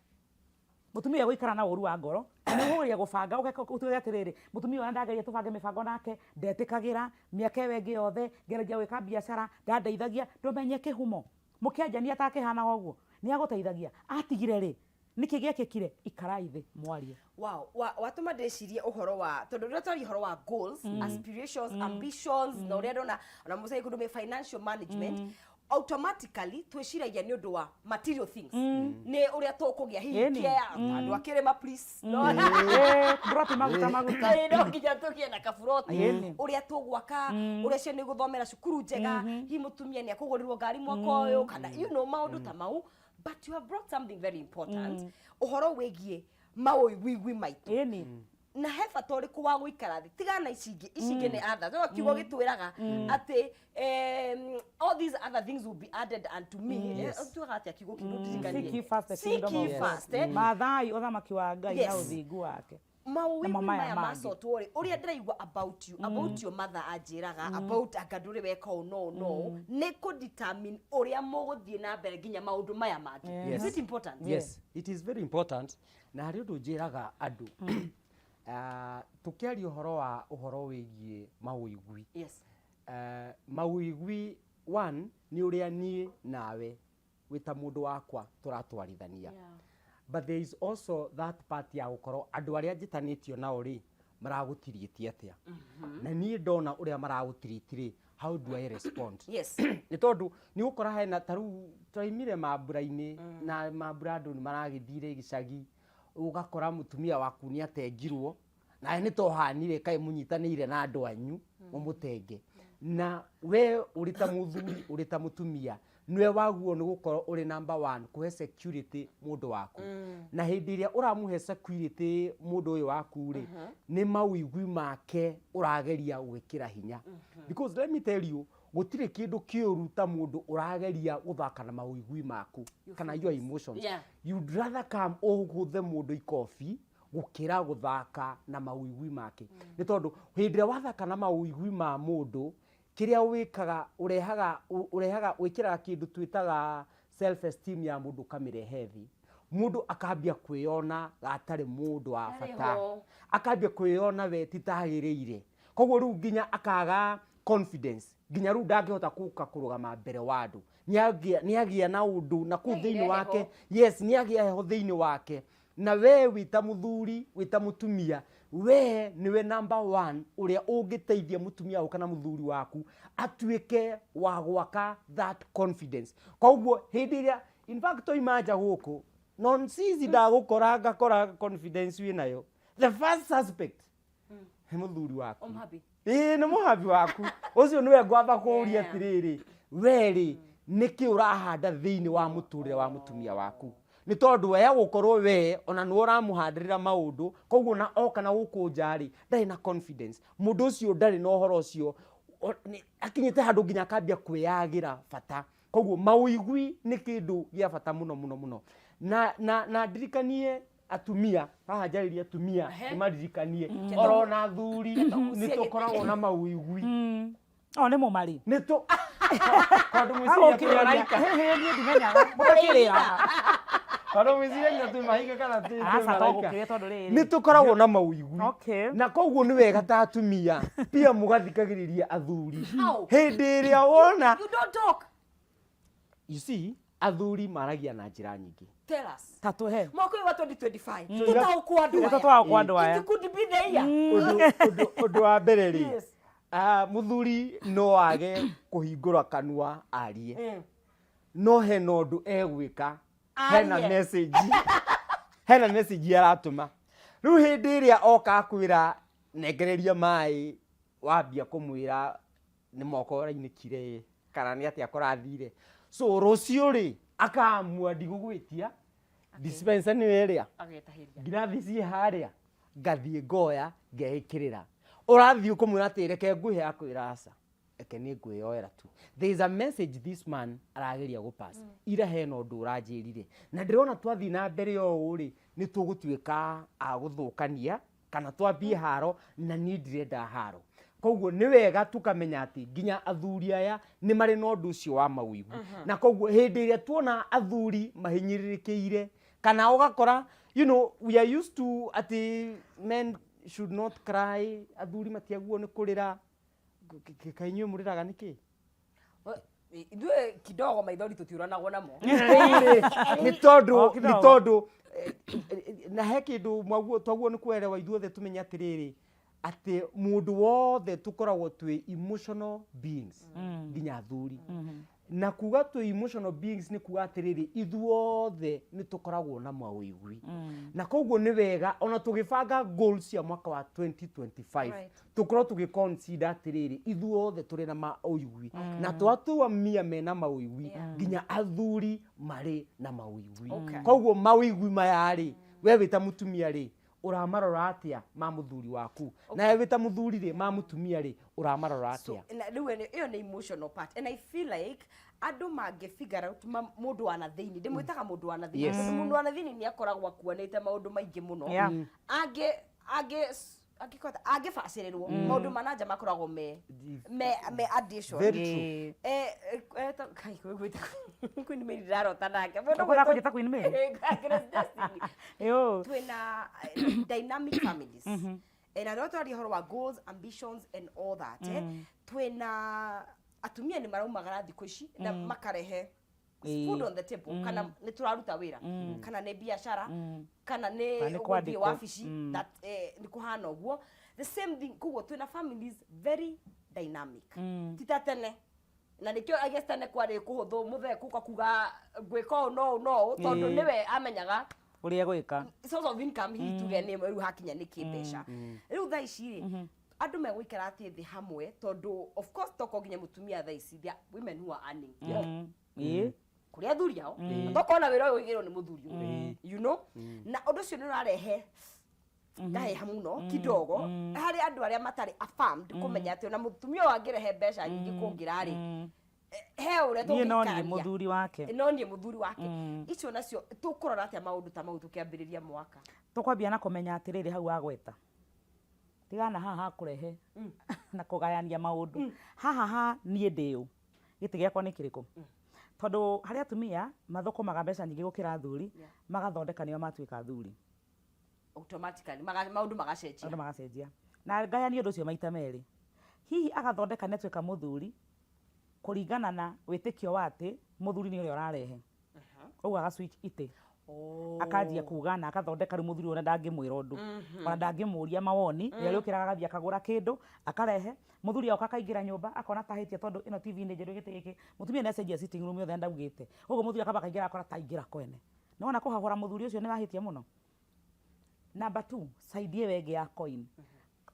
Mũtumia egũikara na ũru wa ngoro, na nĩ ũkũgeria gũbanga ũtuĩke atĩrĩrĩ, mũtumia ũyũ ndageria tũbange mĩbango nake, ndetĩkagĩra, mĩaka ĩyo ĩngĩ yothe, ngeragia gwĩka biacara, ndandeithagia, ndũmenye kĩhumo. Mũkĩanjania atakĩhanaga ũguo, nĩ agũteithagia, atigire rĩ, nĩkĩ gĩekĩkire? Ikarai thĩ mwarie. Wow, watũma ndĩcirie ũhoro wa tondũ rĩrĩa twaria ũhoro wa goals, aspirations, ambitions na ũrĩa ndona ona mũcai kũndũ me financial management, automatically twĩciragia nĩ ũndũ wa material things, nĩ ũrĩa tũkũgĩa hihi Ĩni. kĩa andũ akĩrĩma please no Ĩĩ, mburoti maguta maguta. Ĩĩ, no nginya tũgĩe na kaburoti, Ĩni. ũrĩa tũgwaka, ũrĩa ciana igũthomera cukuru njega, hihi mũtumia nĩ akũgũrĩrwo ngari mwaka ũyũ kana you know maũndũ ta mau, but you have brought something very important, ũhoro wĩgiĩ maũiguigui maitũ. Ĩni. Na he bata ũrĩkũ wa gũikara thĩ tigana na ici ingĩ, ici ingĩ nĩ others, no kiugo gĩtwĩraga atĩ all these other things will be added unto me. Yes. Tugaga atĩa kiugo kĩu? Ndũririkanie. Seek ye first the Seek kingdom ye of God. first, eh. Maathai ũthamaki wa Ngai na Yes. ũthingu wake. Maũigui Namo maya maya mangĩ. macotwo rĩ, ũrĩa ndĩraigua about you, about your mother anjĩraga about anga ndũrĩ weka ũũ no no nĩ kũ determine ũrĩa mũgũthiĩ na mbere nginya maũndũ maya mangĩ. Yes. Is it important? Yes, it is very important. Na harĩ ũndũ njĩraga andũ, tũkĩaria ũhoro wa ũhoro wĩgiĩ maũigui, maũigui one nĩ ũrĩa niĩ nawe wĩ ta mũndũ wakwa tũratwarithania, but there is also that part ya gũkorwo andũ arĩa njĩtanĩtio nao rĩ maragũtirĩtie atĩa, na niĩ ndona ũrĩa maragũtirĩti rĩ, how do I respond? Nĩ tondũ nĩ ũgũkora hena ta rĩu twaimire mambura-inĩ, na mambura andũ nĩ maragĩthire gĩcagi, ũgakora mũtumia waku nĩ atengirwo, nawe nĩ tohanire kaĩ mũnyitanĩire na andũ anyu mũmũtenge, na we ũrĩ ta mũthuri, ũrĩ ta mũtumia, nĩwe waguo nĩ gũkorwo ũrĩ number one kũhe security mũndũ waku, na hĩndĩ ĩrĩa ũramũhe security mũndũ ũyũ waku rĩ, nĩ mawĩigwi make ũrageria gwĩkĩra hinya, because let me tell you, gũtirĩ kĩndũ kĩũru ta mũndũ ũrageria gũthaka na mawĩigwi maku kana your emotions. You'd rather come ũgũthe mũndũ ikobi gũkĩra gũthaka na mawĩigwi make, nĩ tondũ hĩndĩ ĩrĩa wathaka na mawĩigwi ma mũndũ, kĩrĩa wĩkaga ũrehaga ũrehaga wĩkĩraga kĩndũ twĩtaga self esteem ya mũndũ, ũkamĩrehe thĩ, mũndũ akambia kwĩyona gatarĩ mũndũ wa bata, Ndarĩ ho. Akambia kwĩyona we ti tagĩrĩire. Koguo rĩu nginya akaga confidence, nginya rĩu ndangĩhota gũka kũrũgama mbere wa andũ. Nĩagĩa na ũndũ na kũu Nĩagĩire thĩinĩ wake. heho. Yes, nĩagĩa heho thĩinĩ wake. Na we wĩta mũthuri, wĩta mũtumia, we nĩwe number one ũrĩa ũngĩteithia mũtumia waku kana mũthuri waku atuĩke wa gwaka that confidence. Koguo hĩndĩ ĩrĩa in fact twaima nja gũkũ nonsizi ndagũkora ngakora confidence wĩnayo, the first suspect nĩ mũthuri waku. Ũmhabi. Ĩĩ, nĩ mũhabi waku ũcio nĩwe ngwamba kũũria. Atĩrĩrĩ, we rĩ, nĩkĩ ũrahanda thĩinĩ wa mũtũrĩre wa mũtumia waku? Nĩ tondũ we gũkorwo we ona nĩwe ũramũhandĩrĩra maũndũ, koguo na oka na gũkũ nja rĩ, ndarĩ na confidence. Mũndũ ũcio ndarĩ na ũhoro ũcio. Akinyĩte handũ nginya akambia kwĩyagĩra bata. Koguo maũigui nĩ kĩndũ gĩa bata mũno mũno mũno. Na ndirikanie atumia haha, njarĩrie atumia, nĩmaririkanie orona athuri nĩ tũkoragwo na maũigui. O nĩ mũmarĩ. Nĩ tũ tondũ mwĩciria twĩ araika. Niĩ ndimenyaga mũtakĩrĩaga. Tondũ mwĩciria nginya twĩ mahinga kana twĩ Aca, to maraika. gũkĩrĩa tondũ rĩrĩ. Nĩ tũkoragwo na maũigui. Na koguo nĩ wega ta atumia pia mũgathikagĩrĩria athuri. How? Hĩndĩ ĩrĩa wona You don't talk. You see, athuri maragia na njĩra nyingĩ. Tell us. Ta tũhe. Mwaka ũyũ wa 2025 tũtaũkwo andũ Nĩ aya. tũtaũkwo andũ aya. It could be the year. Ũndũ wa mbere rĩ, mũthuri no age kũhingũra kanua arie, no hena ũndũ egwĩka, hena Arie. message, hena message aratũma. Rĩu hĩndĩ ĩrĩa oka akwĩra nengereria maĩ, wambia kũmwĩra nĩ moko ũrainĩkire kana nĩ atĩa kũrathire, so rũciũ rĩ, akaamua ndigũgwĩtia dispenser nĩyo ĩrĩa Agetahĩria. ngirathi ciĩ harĩa, ngathiĩ ngoya ngeĩkĩrĩra. Ũrathiĩ ũkũmwĩra atĩ reke ngwĩhe, akwĩra aca, reke nĩ ngwĩyoera tu. There is a message this man arageria gũpass. Ira hena ũndũ ũranjĩrire na ndĩrona twathiĩ na mbere ũũ rĩ, nĩ tũgũtuĩka a gũthũkania kana twambie haro, na niĩ ndirenda haro. Koguo nĩ wega tũkamenya atĩ nginya athuri aya nĩ marĩ na ũndũ ũcio wa mawĩigwi. Na koguo hĩndĩ ĩrĩa tuona athuri mahinyĩrĩrĩkĩire kana ũgakora, we are used to atĩ men should not cry, athuri matiagwo nĩ kũrĩra. Kaĩ inyuĩ mũrĩraga nĩkĩ? Ithuĩ kidogo maithori tũtiũranagwo namo. Nĩ tondũ O, nĩ kidogo. tondũ na he kĩndũ mwaguo twaguo nĩ kwerewa ithuothe tũmenye atĩrĩrĩ, atĩ mũndũ wothe tũkoragwo twĩ emotional beings, nginya athuri. Na kuga twĩ emotional beings nĩ kuga atĩrĩrĩ, ithuothe nĩ tũkoragwo na mawĩigwi. Na koguo nĩ wega ona tũgĩbanga goals cia mwaka wa 2025 tũkorwo tũgĩ consider atĩrĩrĩ, ithuothe tũrĩ na maũigui, na twatua mia mena maũigui, nginya athuri marĩ na maũigui. Koguo maũigui maya rĩ, we wĩ ta mũtumia rĩ, ũramarora atĩa ma mũthuri waku? Na we wĩ ta mũthuri rĩ, ma mũtumia rĩ, ũramarora So atĩa? na rĩu ĩyo nĩ emotional part, and I feel like andũ mangĩ figure out mũndũ wa na thĩinĩ, ndĩmwĩtaga mũndũ wa na thĩinĩ, tondũ mũndũ wa na thĩinĩ nĩ akoragwo akuanĩte maũndũ maingĩ mũno. Angĩ angĩkota angĩbacĩrĩrwo, maũndũ ma na nja makoragwo me addition. Very true. Kai, gwĩta Queen Mary ndarota nake. Mũndũ Ũkwenda gwĩtwo- kũnjĩta Queen Mary? Grace Destiny. Ĩũ. Twĩna dynamic families. Na rĩrĩa twaria ũhoro wa goals, ambitions and all that, twĩna atumia nĩ maraumagara thikũ ici na makarehe food on the table, kana nĩ tũraruta wĩra, kana nĩ biacara, kana nĩ Kana nĩ gũthiĩ kwandĩkwo. wabici, that nĩ kũhana ũguo the same thing. Koguo twĩna families very dynamic, ti ta tene. Na nĩkĩo I guess tene kwarĩ kũhũthũ mũthee kũka kuga ngwĩka ũũ no ũũ no ũũ, tondũ nĩwe amenyaga ũrĩa gwĩka. Source of income hihi tuge nĩ rĩu hakinya nĩ kĩmbeca. Rĩu thaa ici rĩ, andũ megũikara atĩ thĩ hamwe, tondũ of course toko nginya mũtumia thaa ici, there are women who are earning more kũrĩ athuri ao. Tokorwo na wĩra ũyũ ũigĩrwo nĩ mũthuri ũyũ, na ũndũ ũcio nĩ ũrarehe ngaheha mũno kidogo harĩ andũ arĩa matarĩ affirmed kũmenya atĩ ona mũtumia ũyũ angĩrehe mbeca nyingĩ kũngĩra rĩ, he ũrĩa Niĩ no niĩ tũngĩikarania. Mũthuri wake. No niĩ mũthuri wake. Icio nacio tũkũrora atĩa maũndũ ta mau tũkĩambĩrĩria mwaka? Tũkwambia na kũmenya atĩrĩrĩ, hau wagweta tigana haha hakũrehe na kũgayania maũndũ haha ha niĩ ndĩũ gĩtĩ gĩakwa nĩ kĩrĩkũ, tondũ harĩ atumia mathũkũmaga mbeca nyingĩ gũkĩra athuri, magathondeka nĩo matuĩka athuri. Automatically maũndũ magacenjia. Maũndũ magacenjia. Na ngayanie ũndũ ũcio maita merĩ. Hihi agathondeka nĩ atuĩka mũthuri kũringana na wĩtĩkio wa atĩ mũthuri nĩ ũrĩa ũrarehe. Ũguo aga switch itĩ. Akanjia kuga na akathondeka rĩu mũthuri ona ndangĩmwĩra ũndũ. Ona ndangĩmũria mawoni, we arĩũkĩraga agathiĩ akagũra kĩndũ, akarehe, mũthuri oka akaingĩra nyũmba akona tahĩtia tondũ ĩno TV nĩ njerũ gĩtĩ gĩkĩ, mũtumia nĩ acenjia sitting room yothe na ndaugĩte. Ũguo mũthuri akamba akaingĩra agakora ta aingĩra kwene. Nĩ wona kũhahũra mũthuri ũcio nĩ wahĩtia mũno? Number two, side ĩyo ĩngĩ ya coin.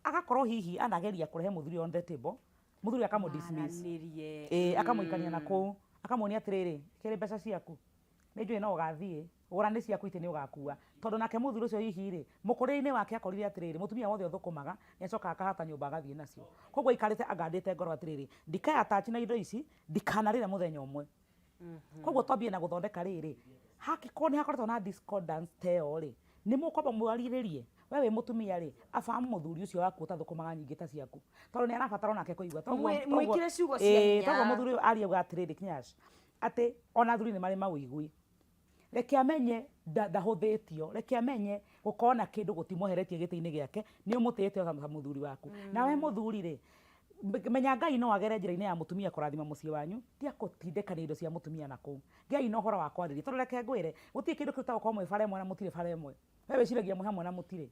Agakorwo hihi anageria kũrehe mũthuri on the table, mũthuri akamũ dismiss. Maranĩrie. Ĩĩ akamũikania na kũu, akamuonia atĩrĩrĩ, kĩrĩ mbeca ciaku, nĩ njũĩ no ũgathiĩ, gũra nĩ ciaku itĩ nĩ ũgakua. Tondũ nake mũthuri ũcio hihi rĩ, mũkũrĩre-inĩ wake akorire atĩrĩrĩ, mũtumia wothe ũthũkũmaga, nĩ acokaga akahata nyũmba agathiĩ nacio. Koguo aikarĩte agandĩte ngoro atĩrĩrĩ, ndikaya attach na indo ici, ndikanarĩre mũthenya ũmwe. Koguo twambie na gũthondeka rĩrĩ, hakĩkorwo nĩ hakoretwo na discordance ta ĩyo rĩ, nĩ mũkwamba mwarĩrĩrie, we wĩ mũtumia rĩ, afahamu mũthuri ũcio waku ũtathũkũmaga nyingĩ ta ciaku, tondũ nĩ arabatara onake kũigua. Mwĩkĩre ciugo cia hinya. Toguo mũthuri ũyũ aria auga atĩrĩrĩ Kinyash, atĩ ona athuri nĩ marĩ mawĩigwi. Reke amenye ndahũthĩtio, reke amenye gũkorwo na kĩndũ gũtimweheretie gĩtĩ-inĩ gĩake, nĩ ũmũtĩĩte ta mũthuri waku. Nawe mũthuri rĩ, menya Ngai no agere njĩra-inĩ ya mũtumia kũrathima mũciĩ wanyu, tiga gũtindĩkania indo cia mũtumia na kũu. Gĩai na ũhoro wa kwarĩria, tondũ reke ngwĩre, gũtirĩ kĩndũ kĩrutaga gũkorwo mwĩ bara ĩmwe na mũtirĩ bara ĩmwe. We wĩciragia mwĩ hamwe na mũtirĩ.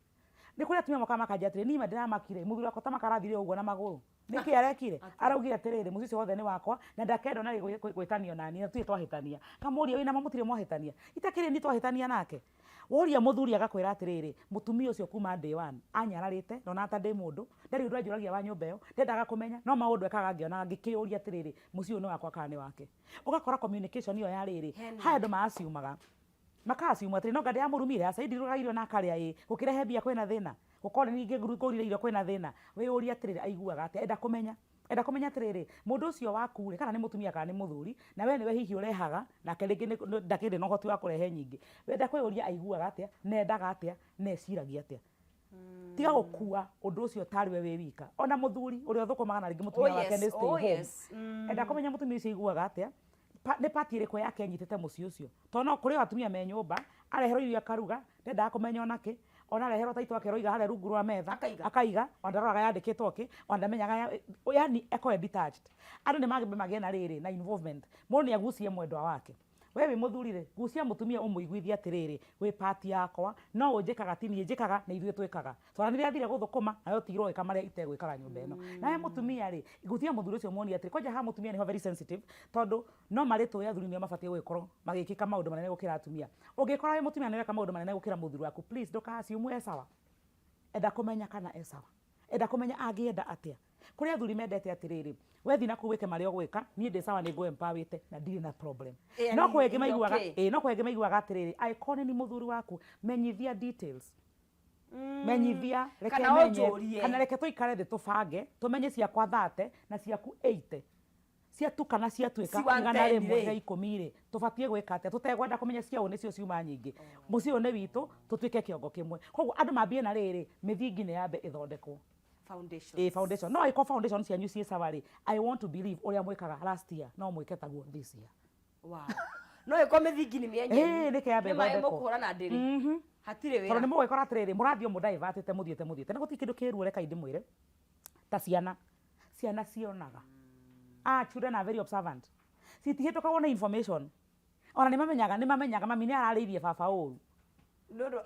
Nĩ kũrĩ atumia mokaga makanjĩra atĩrĩrĩ, niĩ ma ndĩramakire, mũthuri wakwa ta makarathire ũguo na magũrũ. Nĩkĩ arekire? Araugire atĩrĩrĩ, mũciĩ ũcio wothe nĩ wakwa na ndakenda ona rĩ gwĩtanio naniĩ na tũtirĩ twahĩtania. Ngamũria wĩna ma mũtirĩ mwahĩtania? Itakĩrĩ niĩ twahĩtania nake? Woria mũthuri agakwĩra atĩrĩrĩ, mũtumia ũcio kuma day one anyararĩte, ndonaga ta ndĩ mũndũ, ndarĩ ũndũ anjũragia wa nyũmba ĩyo, ndendaga kũmenya, no maũndũ ekaga ngĩonaga ngĩkĩyũria atĩrĩrĩ, mũciĩ ũyũ nĩ wakwa kana nĩ wake? Ũgakora communication ĩyo ya rĩrĩ, he andũ ma assume-aga. Maka assume atĩrĩ, no anga ndĩramũrumire, aca ndirugaga irio na akarĩa ĩ, gũkĩrehe mbia kwĩna thĩna? Gũkorwo nĩ niĩ ngũrire irio kwĩna thĩna? Wĩyũrie atĩrĩrĩ, aiguaga atĩa? Enda kũmenya. Enda kũmenya atĩrĩrĩ, mũndũ ũcio waku rĩ, kana nĩ mũtumia kana nĩ mũthuri, na we nĩwe hihi ũrehaga, nake rĩngĩ ndakĩrĩ na ũhoti wa kũrehe nyingĩ. Enda kwĩyũria aiguaga atĩa, na endaga atĩa, na eciragia atĩa. Tiga gũkua ũndũ ũcio tarĩ we wĩ wika. Ona mũthuri ũrĩa ũthũkũmaga na rĩngĩ mũtumia wake nĩ stay home. Enda kũmenya mũtumia ũcio aiguaga atĩa, nĩ part ĩrĩkũ yake ĩnyitĩte mũciĩ ũcio. Tondũ no kũrĩ o atumia me nyũmba, areherwo irio akaruga, ndendaga kũmenya ona kĩ, ona areherwo taitũ akerwo iga harĩa rungu rwa metha, Akaiga. akaiga, ona ndaroraga yandĩkĩtwo kĩ, ona ndamenyaga yani akorwo e detached. Andũ nĩ mambe magĩe na rĩrĩ, na involvement. Mũndũ nĩ agucie mwendwa wake. We wĩ mũthuri rĩ, gucia mũtumia ũmũiguithie atĩrĩrĩ, wĩ part yakwa, no ũnjĩkaga ti niĩ njĩkaga, nĩ ithuĩ twĩkaga. Tondũ nĩ rĩrĩa gũthũkũma, nawe ũtigirwo ũgĩka marĩa itegwĩkaga nyũmba ĩno. Nawe mũtumia rĩ, gucia mũthuri ũcio muonie atĩrĩ, kwanja haha mũtumia nĩho very sensitive, tondũ no marĩ tũĩ athuri nĩo mabatiĩ gũgĩkorwo magĩkĩka maũndũ manene gũkĩra atumia. Ũngĩkora wĩ mũtumia nĩ ũreka maũndũ manene gũkĩra mũthuri waku, please ndũka assume e sawa. Enda kũmenya kana e sawa. Enda kũmenya angĩenda atĩa. Kũrĩ athuri mendete atĩrĩrĩ, we thiĩ na kũu wĩke marĩa ũgwĩka, niĩ ndĩ sawa nĩ ngũ empower-ĩte na ndirĩ na problem. No kwĩ angĩ maiguaga, ĩĩ no kwĩ angĩ maiguaga atĩrĩrĩ, angĩkorwo nĩ niĩ mũthuri waku, menyithia details. Menyithia, reke Kana menye, ũnjũrie. kana reke tũikare thĩ tũbange, tũmenye ciakwa 30 na ciaku 80. Ciatukana ciatuĩka Ci one igana ten rĩmwe rĩ. rĩa ikũmi rĩ, tũbatiĩ gwĩka atĩa tũtekwenda kũmenya cia ũ nĩcio ciuma nyingĩ. Mũciĩ ũyũ nĩ witũ, tũtuĩke kĩongo kĩmwe. Koguo andũ mambie na rĩrĩ, mĩthingi nĩ yambe ĩthondekwo. Foundation. Ĩĩ foundation. No angĩkorwo foundation cianyu ciĩ sawa rĩ, I want to believe ũrĩa mwĩkaga last year no mwĩke taguo this year. Wow. No ĩkorwo mĩthingi nĩ mĩenyenyu. Ĩĩ nĩkĩ yambe Nĩ maĩ ĩthondekwo. mũkũhũra na ndĩrĩ. Hatirĩ Tondũ wĩra. nĩ mũgwĩkora atĩrĩrĩ, mũrathiĩ o mũdaivatĩte mũthiĩte mũthiĩte. Na gũtirĩ kĩndũ kĩruo reke ndĩmwĩre, ta ciana. Ciana cionaga. Ah, children are very observant. Citihĩtũkagwo nĩ information. Ona nĩ mamenyaga, nĩ mamenyaga mami nĩ ararĩirie baba ũru. Nĩ ũndũ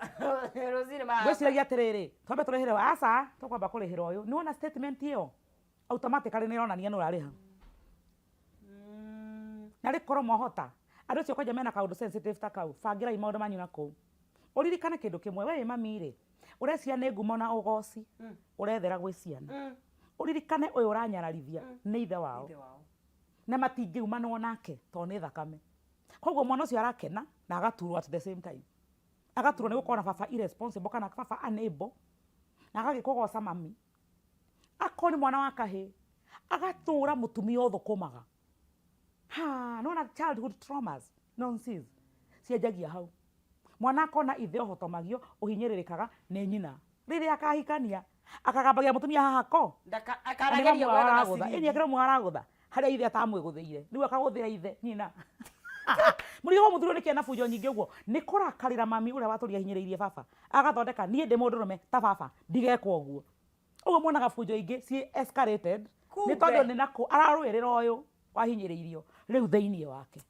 rũcinĩ mara. Ngwĩciragia atĩrĩrĩ, twambe tũrĩhĩre aca, tũkwamba kũrĩhĩra ũyũ. Nĩ wona statement ĩyo? Automatically nĩ ĩronania nũ ũrarĩha. Na rĩkorwo mwahota, andũ acio kwanja mena kaũndũ sensitive ta kau, bangĩrai maũndũ manyu na kũu. Ũririkane kĩndũ kĩmwe, we wĩ mami rĩ, ũreciria nĩ ngumo na ũgoci, ũrethera gwĩ ciana. Ũririkane ũyũ ũranyararithia nĩ ithe wao. Ithe wao. Na matingĩumanwo nake tondũ nĩ thakame. Koguo mwana ũcio arakena na agaturwo at the same time. Agaturwo nĩ gũkorwo na baba irresponsible kana baba unable, na agagĩkũgoca mami. Akorwo nĩ mwana wa kahĩĩ, agatũra mũtumia ũthũkũmaga. Ha, nĩwona childhood traumas, nonsense, cianjagia hau. Mwana akona ithe ũhotomagio, ũhinyĩrĩrĩkaga nĩ nyina. Rĩrĩa akahikania, akagambagia mũtumia haha ko. Akarageria gwetha na ciringi. Ĩni akĩrwo aragũtha, harĩa ithe atamwĩgũthĩire. Rĩu akagũthĩra ithe, nyina. Mũrigo wa mũthuri ũyũ nĩkĩ ena bunjo nyingĩ ũguo? Nĩ kũrakarĩra mami ũrĩa watũrire ahinyĩrĩirie baba. Agathondeka, niĩ ndĩ mũndũrũme ta baba, ndigekwo ũguo. Ũguo muonaga bunjo ingĩ ci escalated nĩ Kumbe. tondũ nĩ nakũ ararũĩrĩra ũyũ wahinyĩrĩirio rĩu thĩinĩ wake.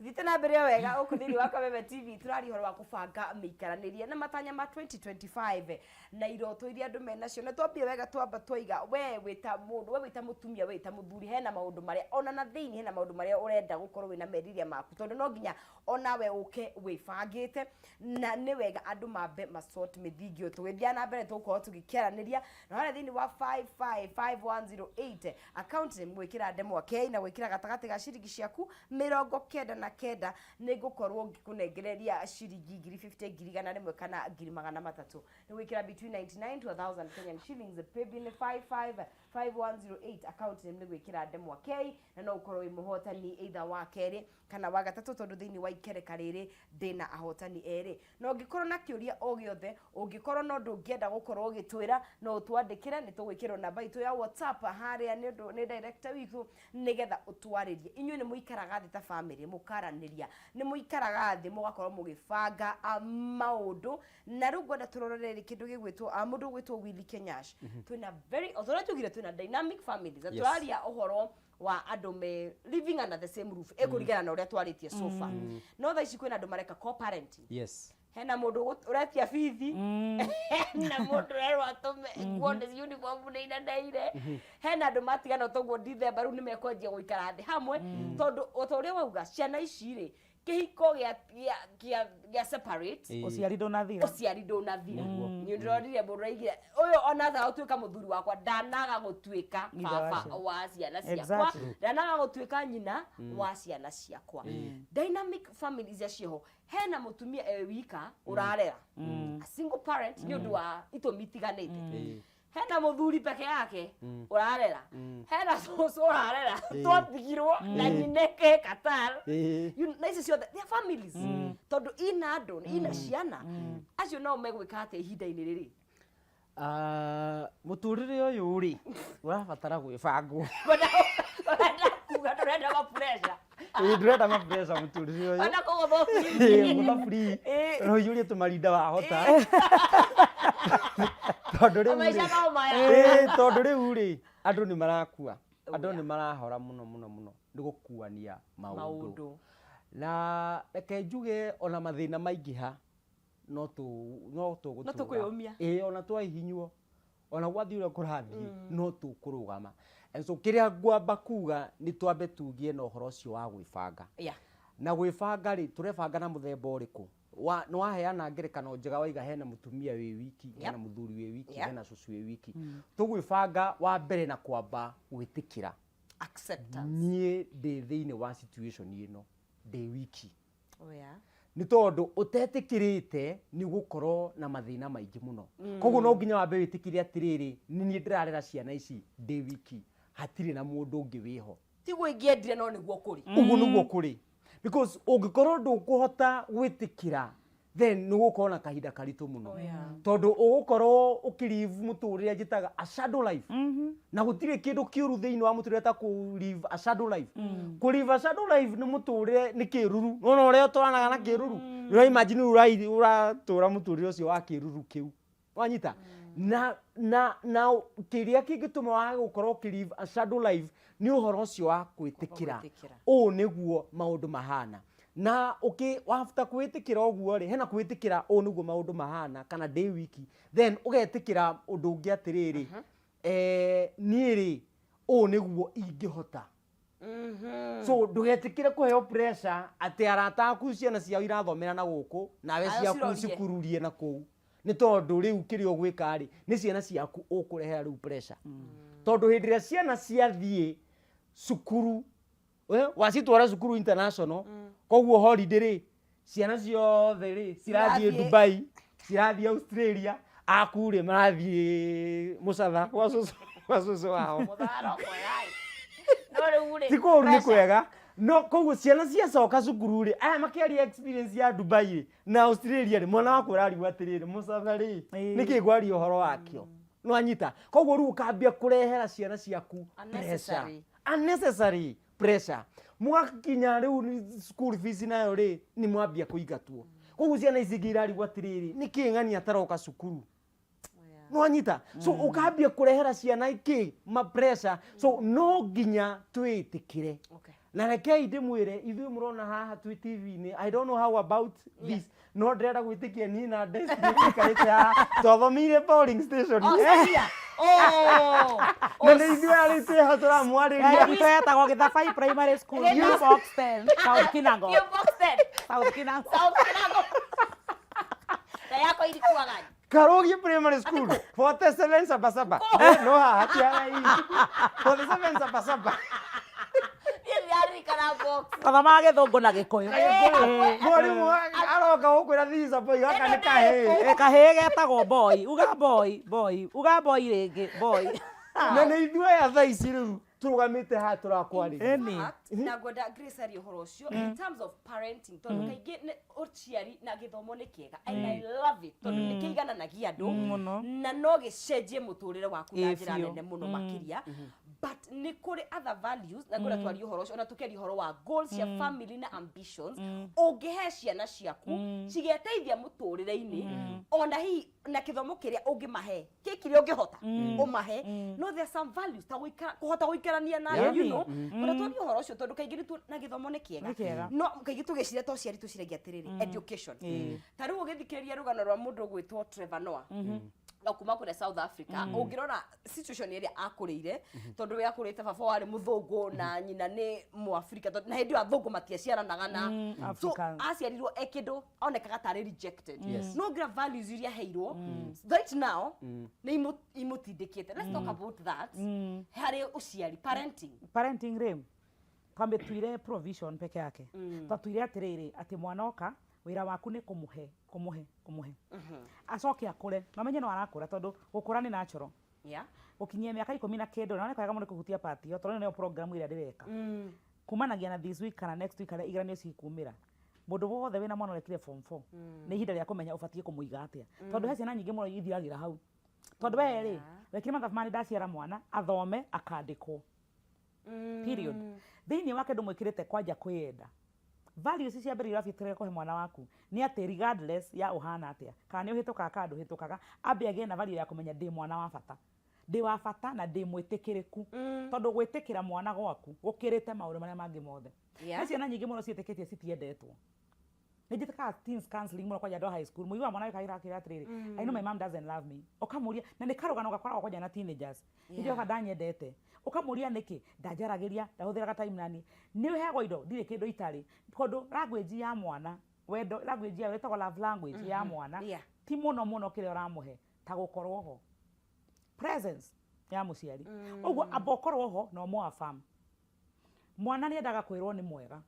Thiĩte na mbere o wega gũkũ thĩinĩ wa Kameme TV, tũraria ũhoro wa kũbanga mĩikaranĩrie na matanya ma 2025 na iroto iria andũ menacio. Na twambie wega, twamba twaiga we wĩta mũndũ, we wĩta mũtumia, we wĩta mũthuri, hena maũndũ marĩa ona na thĩinĩ hena maũndũ marĩa ũrenda gũkorwo wĩna meriria maku, tondũ no nginya onawe ũke wĩbangĩte, na nĩ wega andũ mambe masort mĩthingi ĩyo. Tũgĩthiaga na mbere tũgũkorwo tũgĩkĩaranĩria na harĩa thĩinĩ wa 555108, account nĩ gwĩkĩra ndemwa K na gwĩkĩra gatagatĩ ga ciringi ciaku 99, nĩ ngũkorwo ngĩkũnengereria ciringi 50,000, 100,000 kana 300,000. Nĩ gwĩkĩra between 99 to 1000 Kenyan shillings. Paybill nĩ 555108, account name nĩ gwĩkĩra ndemwa K, na no ũkorwo wĩ mũhotani either wa kerĩ kana wa gatatũ, tondũ thĩinĩ wa ikereka rĩrĩ ndĩna ahotani erĩ. Na ũngĩkorwo na kĩũria o gĩothe, ũngĩkorwo na ũndũ ũngĩenda gũkorwo ũgĩtwĩra, no ũtwandĩkĩre, nĩ tũgwĩkĩrwo namba itũ ya WhatsApp harĩa nĩ ũndũ nĩ director witũ, nĩgetha ũtwarĩrie. Inyuĩ nĩ mũikaraga thĩ ta family mũkaranĩria? Nĩ mũikaraga thĩ mũgakorwo mũgĩbanga maũndũ? Na rĩu ngwenda tũrorere rĩ kĩndũ gĩgwĩtwo mũndũ ũgwĩtwo Willy Kenyash. Twĩna very, o ta ũrĩa tugire, twĩna dynamic families na tũraria ũhoro wa andũ me living under the same roof, ĩkũringana na ũrĩa twarĩtie so far. No thaa ici kwĩna andũ mareka co-parenting. Hena mũndũ ũretia bithi, hena mũndũ ũrerwo atũme nguo nĩ uniform nĩ ineneire, hena andũ matigana toguo Dithemba rĩu nĩ mekwanjia gũikara thĩ hamwe, tondũ o ta ũrĩa wauga, ciana ici rĩ, kĩhiko gĩa separate. Ũciari ndũnathira. Ũciari ndũnathira. Nĩ ndĩronire mũndũ aigire ũyũ ona ataga gũtuĩka mũthuri wakwa, ndanaga gũtuĩka Ithe wa baba ciana. wa ciana ciakwa, ndanaga gũtuĩka nyina wa ciana ciakwa. Dynamic families iria ciĩho, hena mũtumia e wika ũrarera, a single parent, nĩ ũndũ wa itũmi itiganĩte. Hena mũthuri peke yake ũrarera, hena cũcũ ũrarera, twatigirwo na nyina ke Qatar. Na icio ciothe they are families, tondũ ina andũ ina ciana. Acio nao megwĩka atĩa ihinda-inĩ rĩrĩ? Ah, mũtũrĩre ũyũ rĩ, ũrabatara gwĩbangwo. Ũrenda kuga ndũrenda ma pressure? Ĩĩ, ndũrenda ma pressure mũtũrĩre ũyũ. Ona kũgũthwo. Ĩĩ, gũtha free. No ũiyũrie tũmarinda wahota, tondũ rĩu Maica rĩ no maya. Ĩĩ, tondũ rĩu rĩ, andũ nĩ marakua, andũ nĩ marahora mũno mũno mũno nĩ gũkuania maũndũ. Maũndũ. Na reke njuge, ona mathĩna maingĩha, no tũ no tũgũtũra. No tũkwĩyũmia. Ĩĩ, ona twaihinywo, ona gwathiĩ ũrĩa kũrathiĩ, no tũkũrũgama. And so kĩrĩa ngwamba kuga nĩ twambe tugie na ũhoro ũcio wa gwĩbanga. Na gwĩbanga rĩ, tũrebanga na mũthemba ũrĩkũ? Wa nĩ waheana ngerekano njega, waiga hena mũtumia wĩ wiki, hena mũthuri wĩ wiki, hena cũcũ wĩ wiki. Tũgwĩbanga wa mbere na kwamba gwĩtĩkĩra Acceptance. niĩ ndĩ thĩinĩ wa situation ĩno, ndĩ wiki. Oh, yeah. Nĩ tondũ ũtetĩkĩrĩte nĩ ũgũkorwo na mathĩna maingĩ mũno. Koguo no nginya wambe wĩtĩkĩre atĩrĩrĩ, nĩ niĩ ndĩrarera ciana ici ndĩ wiki, hatirĩ na mũndũ ũngĩ wĩho. Tiguo ingĩendire, no nĩguo kũrĩ. Ũguo nĩguo kũrĩ, because ũngĩkorwo ndũkũhota gwĩtĩkĩra, then nĩ ũgũkorwo na kahinda karitũ mũno, tondũ ũgũkorwo ũkĩlive mũtũrĩre njĩtaga a shadow life. Na gũtirĩ kĩndũ kĩũru thĩinĩ wa mũtũrĩre ta kũ live a shadow life. Kũ live a shadow life nĩ mũtũrĩre nĩ kĩruru. Nona ũrĩa ũtwaranaga na kĩruru, nĩ imagine ũratũra mũtũrĩre ũcio wa kĩruru kĩu, wanyita? Na kĩrĩa kĩngĩtũma wage gũkorwo ũkĩ live a shadow life nĩ ũhoro ũcio wa gwĩtĩkĩra Gwĩtĩkĩra. Ũũ nĩguo maũndũ mahana. Na ũkĩ wafter kwĩtĩkĩra ũguo rĩ, hena kwĩtĩkĩra ũũ nĩguo maũndũ mahana kana ndĩ wiki, then ũgetĩkĩra ũndũ ũngĩ atĩrĩrĩ, niĩ rĩ, ũũ nĩguo ingĩhota. So ndũgetĩkĩre kũheo pressure atĩ arata aku ciana ciao irathomera na gũkũ, nawe Nawe ciaku ũcirorie. cikururie na kũu. Nĩ tondũ rĩu kĩrĩa ũgwĩka rĩ, nĩ ciana ciaku ũkũrehera rĩu pressure, tondũ hĩndĩ ĩrĩa ciana ciathiĩ cukuru, wacitwara cukuru international, koguo holiday rĩ, ciana ciothe rĩ cirathiĩ Cirathiĩ. Dubai, cirathiĩ Australia, aku rĩ marathiĩ mũcatha gwa cũcũ wao. Mũtharo kwega no rĩu rĩ Ti kũũru, nĩ pressure. kwega, no koguo ciana ciacoka cukuru rĩ, aya makĩaria experience ya Dubai rĩ na Australia rĩ, mwana wakwa ũrarigwo atĩrĩrĩ, mũcatha rĩ, nĩkĩ ngwaria ũhoro wakĩo? Nwanyita? Koguo rĩu ũkambia kũrehera ciana ciaku pressure. Unnecessary. Unnecessary pressure. Mũgakinya rĩu nĩ school fees nayo rĩ, nĩ mwambia kũingatwo. Koguo ciana ici ingĩ irarigwo atĩrĩrĩ, nĩkĩ ng'ani ataroka cukuru? Oh, yeah. Nwanyita, so ukambia kurehera ciana iki ma pressure, so no nginya twĩtĩkĩre. Na rekei ndĩmwĩre, ithuĩ mũrona haha twĩ TV-inĩ, I don't know how about this, no ndĩrenda gwĩtĩkia niĩ na Destiny tũikarĩte haha twathomeire polling station. Oh, Sophia. Oh. Na nĩ ithuĩ arĩ twĩ haha tũramwarĩria. Gwitũ yetagwo Gĩthabai Primary School, New Box 10, South Kinango. New box 10. South Kinango. South Kinango. Na yako ilikuwa gani? Karugi Primary School, 47 77. No haha tiara hii 47 77. Niĩ ndiaririkana box. Twathomaga Gĩthũngũ na Gĩkũyũ. Mwarimu aroka gũkwĩra, "This is a boy," gaka nĩ kahĩĩ. Kahĩĩ getagwo boy, uga boy, boy, uga boy rĩngĩ, boy. Na nĩ ithuĩ aya thaa ici rĩu tũrũgamĩte haha tũrakwarĩria. Ĩni. Fact, na ngwenda Grace arie ũhoro ũcio in terms of parenting, tondũ kaingĩ ũciari na gĩthomo nĩ kĩega and I love it, tondũ nĩ kĩigananagia andũ Mũno. Na no gĩcenjie mũtũrĩre waku na Ĩ, njĩra biũ. nene mũno makĩria, but nĩ kũrĩ other values, na ngwenda twarie ũhoro ũcio ona tũkĩaria ũhoro wa goals cia family na ambitions ũngĩhe ciana ciaku cigeteithia mũtũrĩre-inĩ, ona hihi na gĩthomo kĩrĩa ũngĩmahe kĩ kĩrĩa ũngĩhota ũmahe, no there are some values ta kũhota gũikarania na andũ, Ngwenda twarie ũhoro ũcio, tondũ kaingĩ na gĩthomo nĩ Nĩ kĩega. kĩega, no kaingĩ tũgĩciria to ciari tũciragia atĩrĩrĩ, education. Ta rĩu ũgĩthikĩrĩria rũgano rwa mũndũ ũgwĩtwo Trevor Noah na kuma kũrĩa South Africa, ũngĩrora situation ĩrĩa akũrĩire, tondũ we akũrĩte baba warĩ mũthũngũ na nyina nĩ mũafrika, tondũ na hĩndĩ ĩyo athũngũ matiaciaranaga na so Africans. Aciarirwo e kĩndũ onekaga tarĩ rejected, no ngira values iria aheirwo right now nĩ imũtindĩkĩte. Let's talk about that harĩ ũciari, parenting. Parenting rĩ, twamĩtuire provision peke yake. Twatuire atĩrĩrĩ, atĩ mwana oka, wĩra waku nĩ kũmũhe, kũmũhe, kũmũhe, acoke akũre na ũmenye no arakũra, tondũ gũkũra nĩ natural. Gũkinyia mĩaka 10 na kĩndũ, na nĩ kwega mũno kũhutia part ĩyo, tondũ ĩno nĩyo program ĩrĩa ndĩreka kumanagia na this week kana next week, harĩa igeranio cikumĩra. Mũndũ wothe wĩna mwana ũrekire form 4, nĩ ihinda rĩa kũmenya ũbatiĩ kũmũiga atĩa, tondũ he ciana nyingĩ mũno ithiragĩra hau, tondũ we rĩ, wekire mathabu mani, ndaciara mwana athome akandĩkwo, period. Thĩinĩ wake ndũmwĩkĩrĩte kwanja kwĩyenda. Values cia mbere ũrabatara kũhe mwana waku nĩ atĩ regardless ya ũhana atĩa, kana nĩ ũhĩtũkaga kana ndũhĩtũkaga, ambe agĩe na value ya kũmenya ndĩ mwana wa bata, ndĩ wa bata na ndĩ mwĩtĩkĩrĩku, tondũ gwĩtĩkĩra mwana gwaku gũkĩrĩte maũndũ marĩa mangĩ mothe. Nĩ ciana nyingĩ mũno ciĩtĩkĩtie citiendetwo. Nĩ njĩtĩkaga teens counseling mũno, kwanja andũ a high school. Mũiguaga mwana wĩkagira akĩra atĩrĩrĩ, "I know my mom doesn't love me." Ũkamũria, na nĩ karũgano gakoragwo kwanja na teenagers, nĩ ndanyendete. Ũkamũria nĩkĩ, ndanjaragĩria, ndahũthĩraga time nani, nĩ ũheagwo indo, ndirĩ kĩndũ itarĩ, tondũ language ya mwana, wendo, language yayo ĩtagwo love language ya mwana, ti mũno mũno kĩrĩa ũramũhe, ta gũkorwo ho, presence ya mũciari. Ũguo amba ũkorwo ho na ũmũ affirm. Mwana nĩ endaga kwĩrwo nĩ mwega,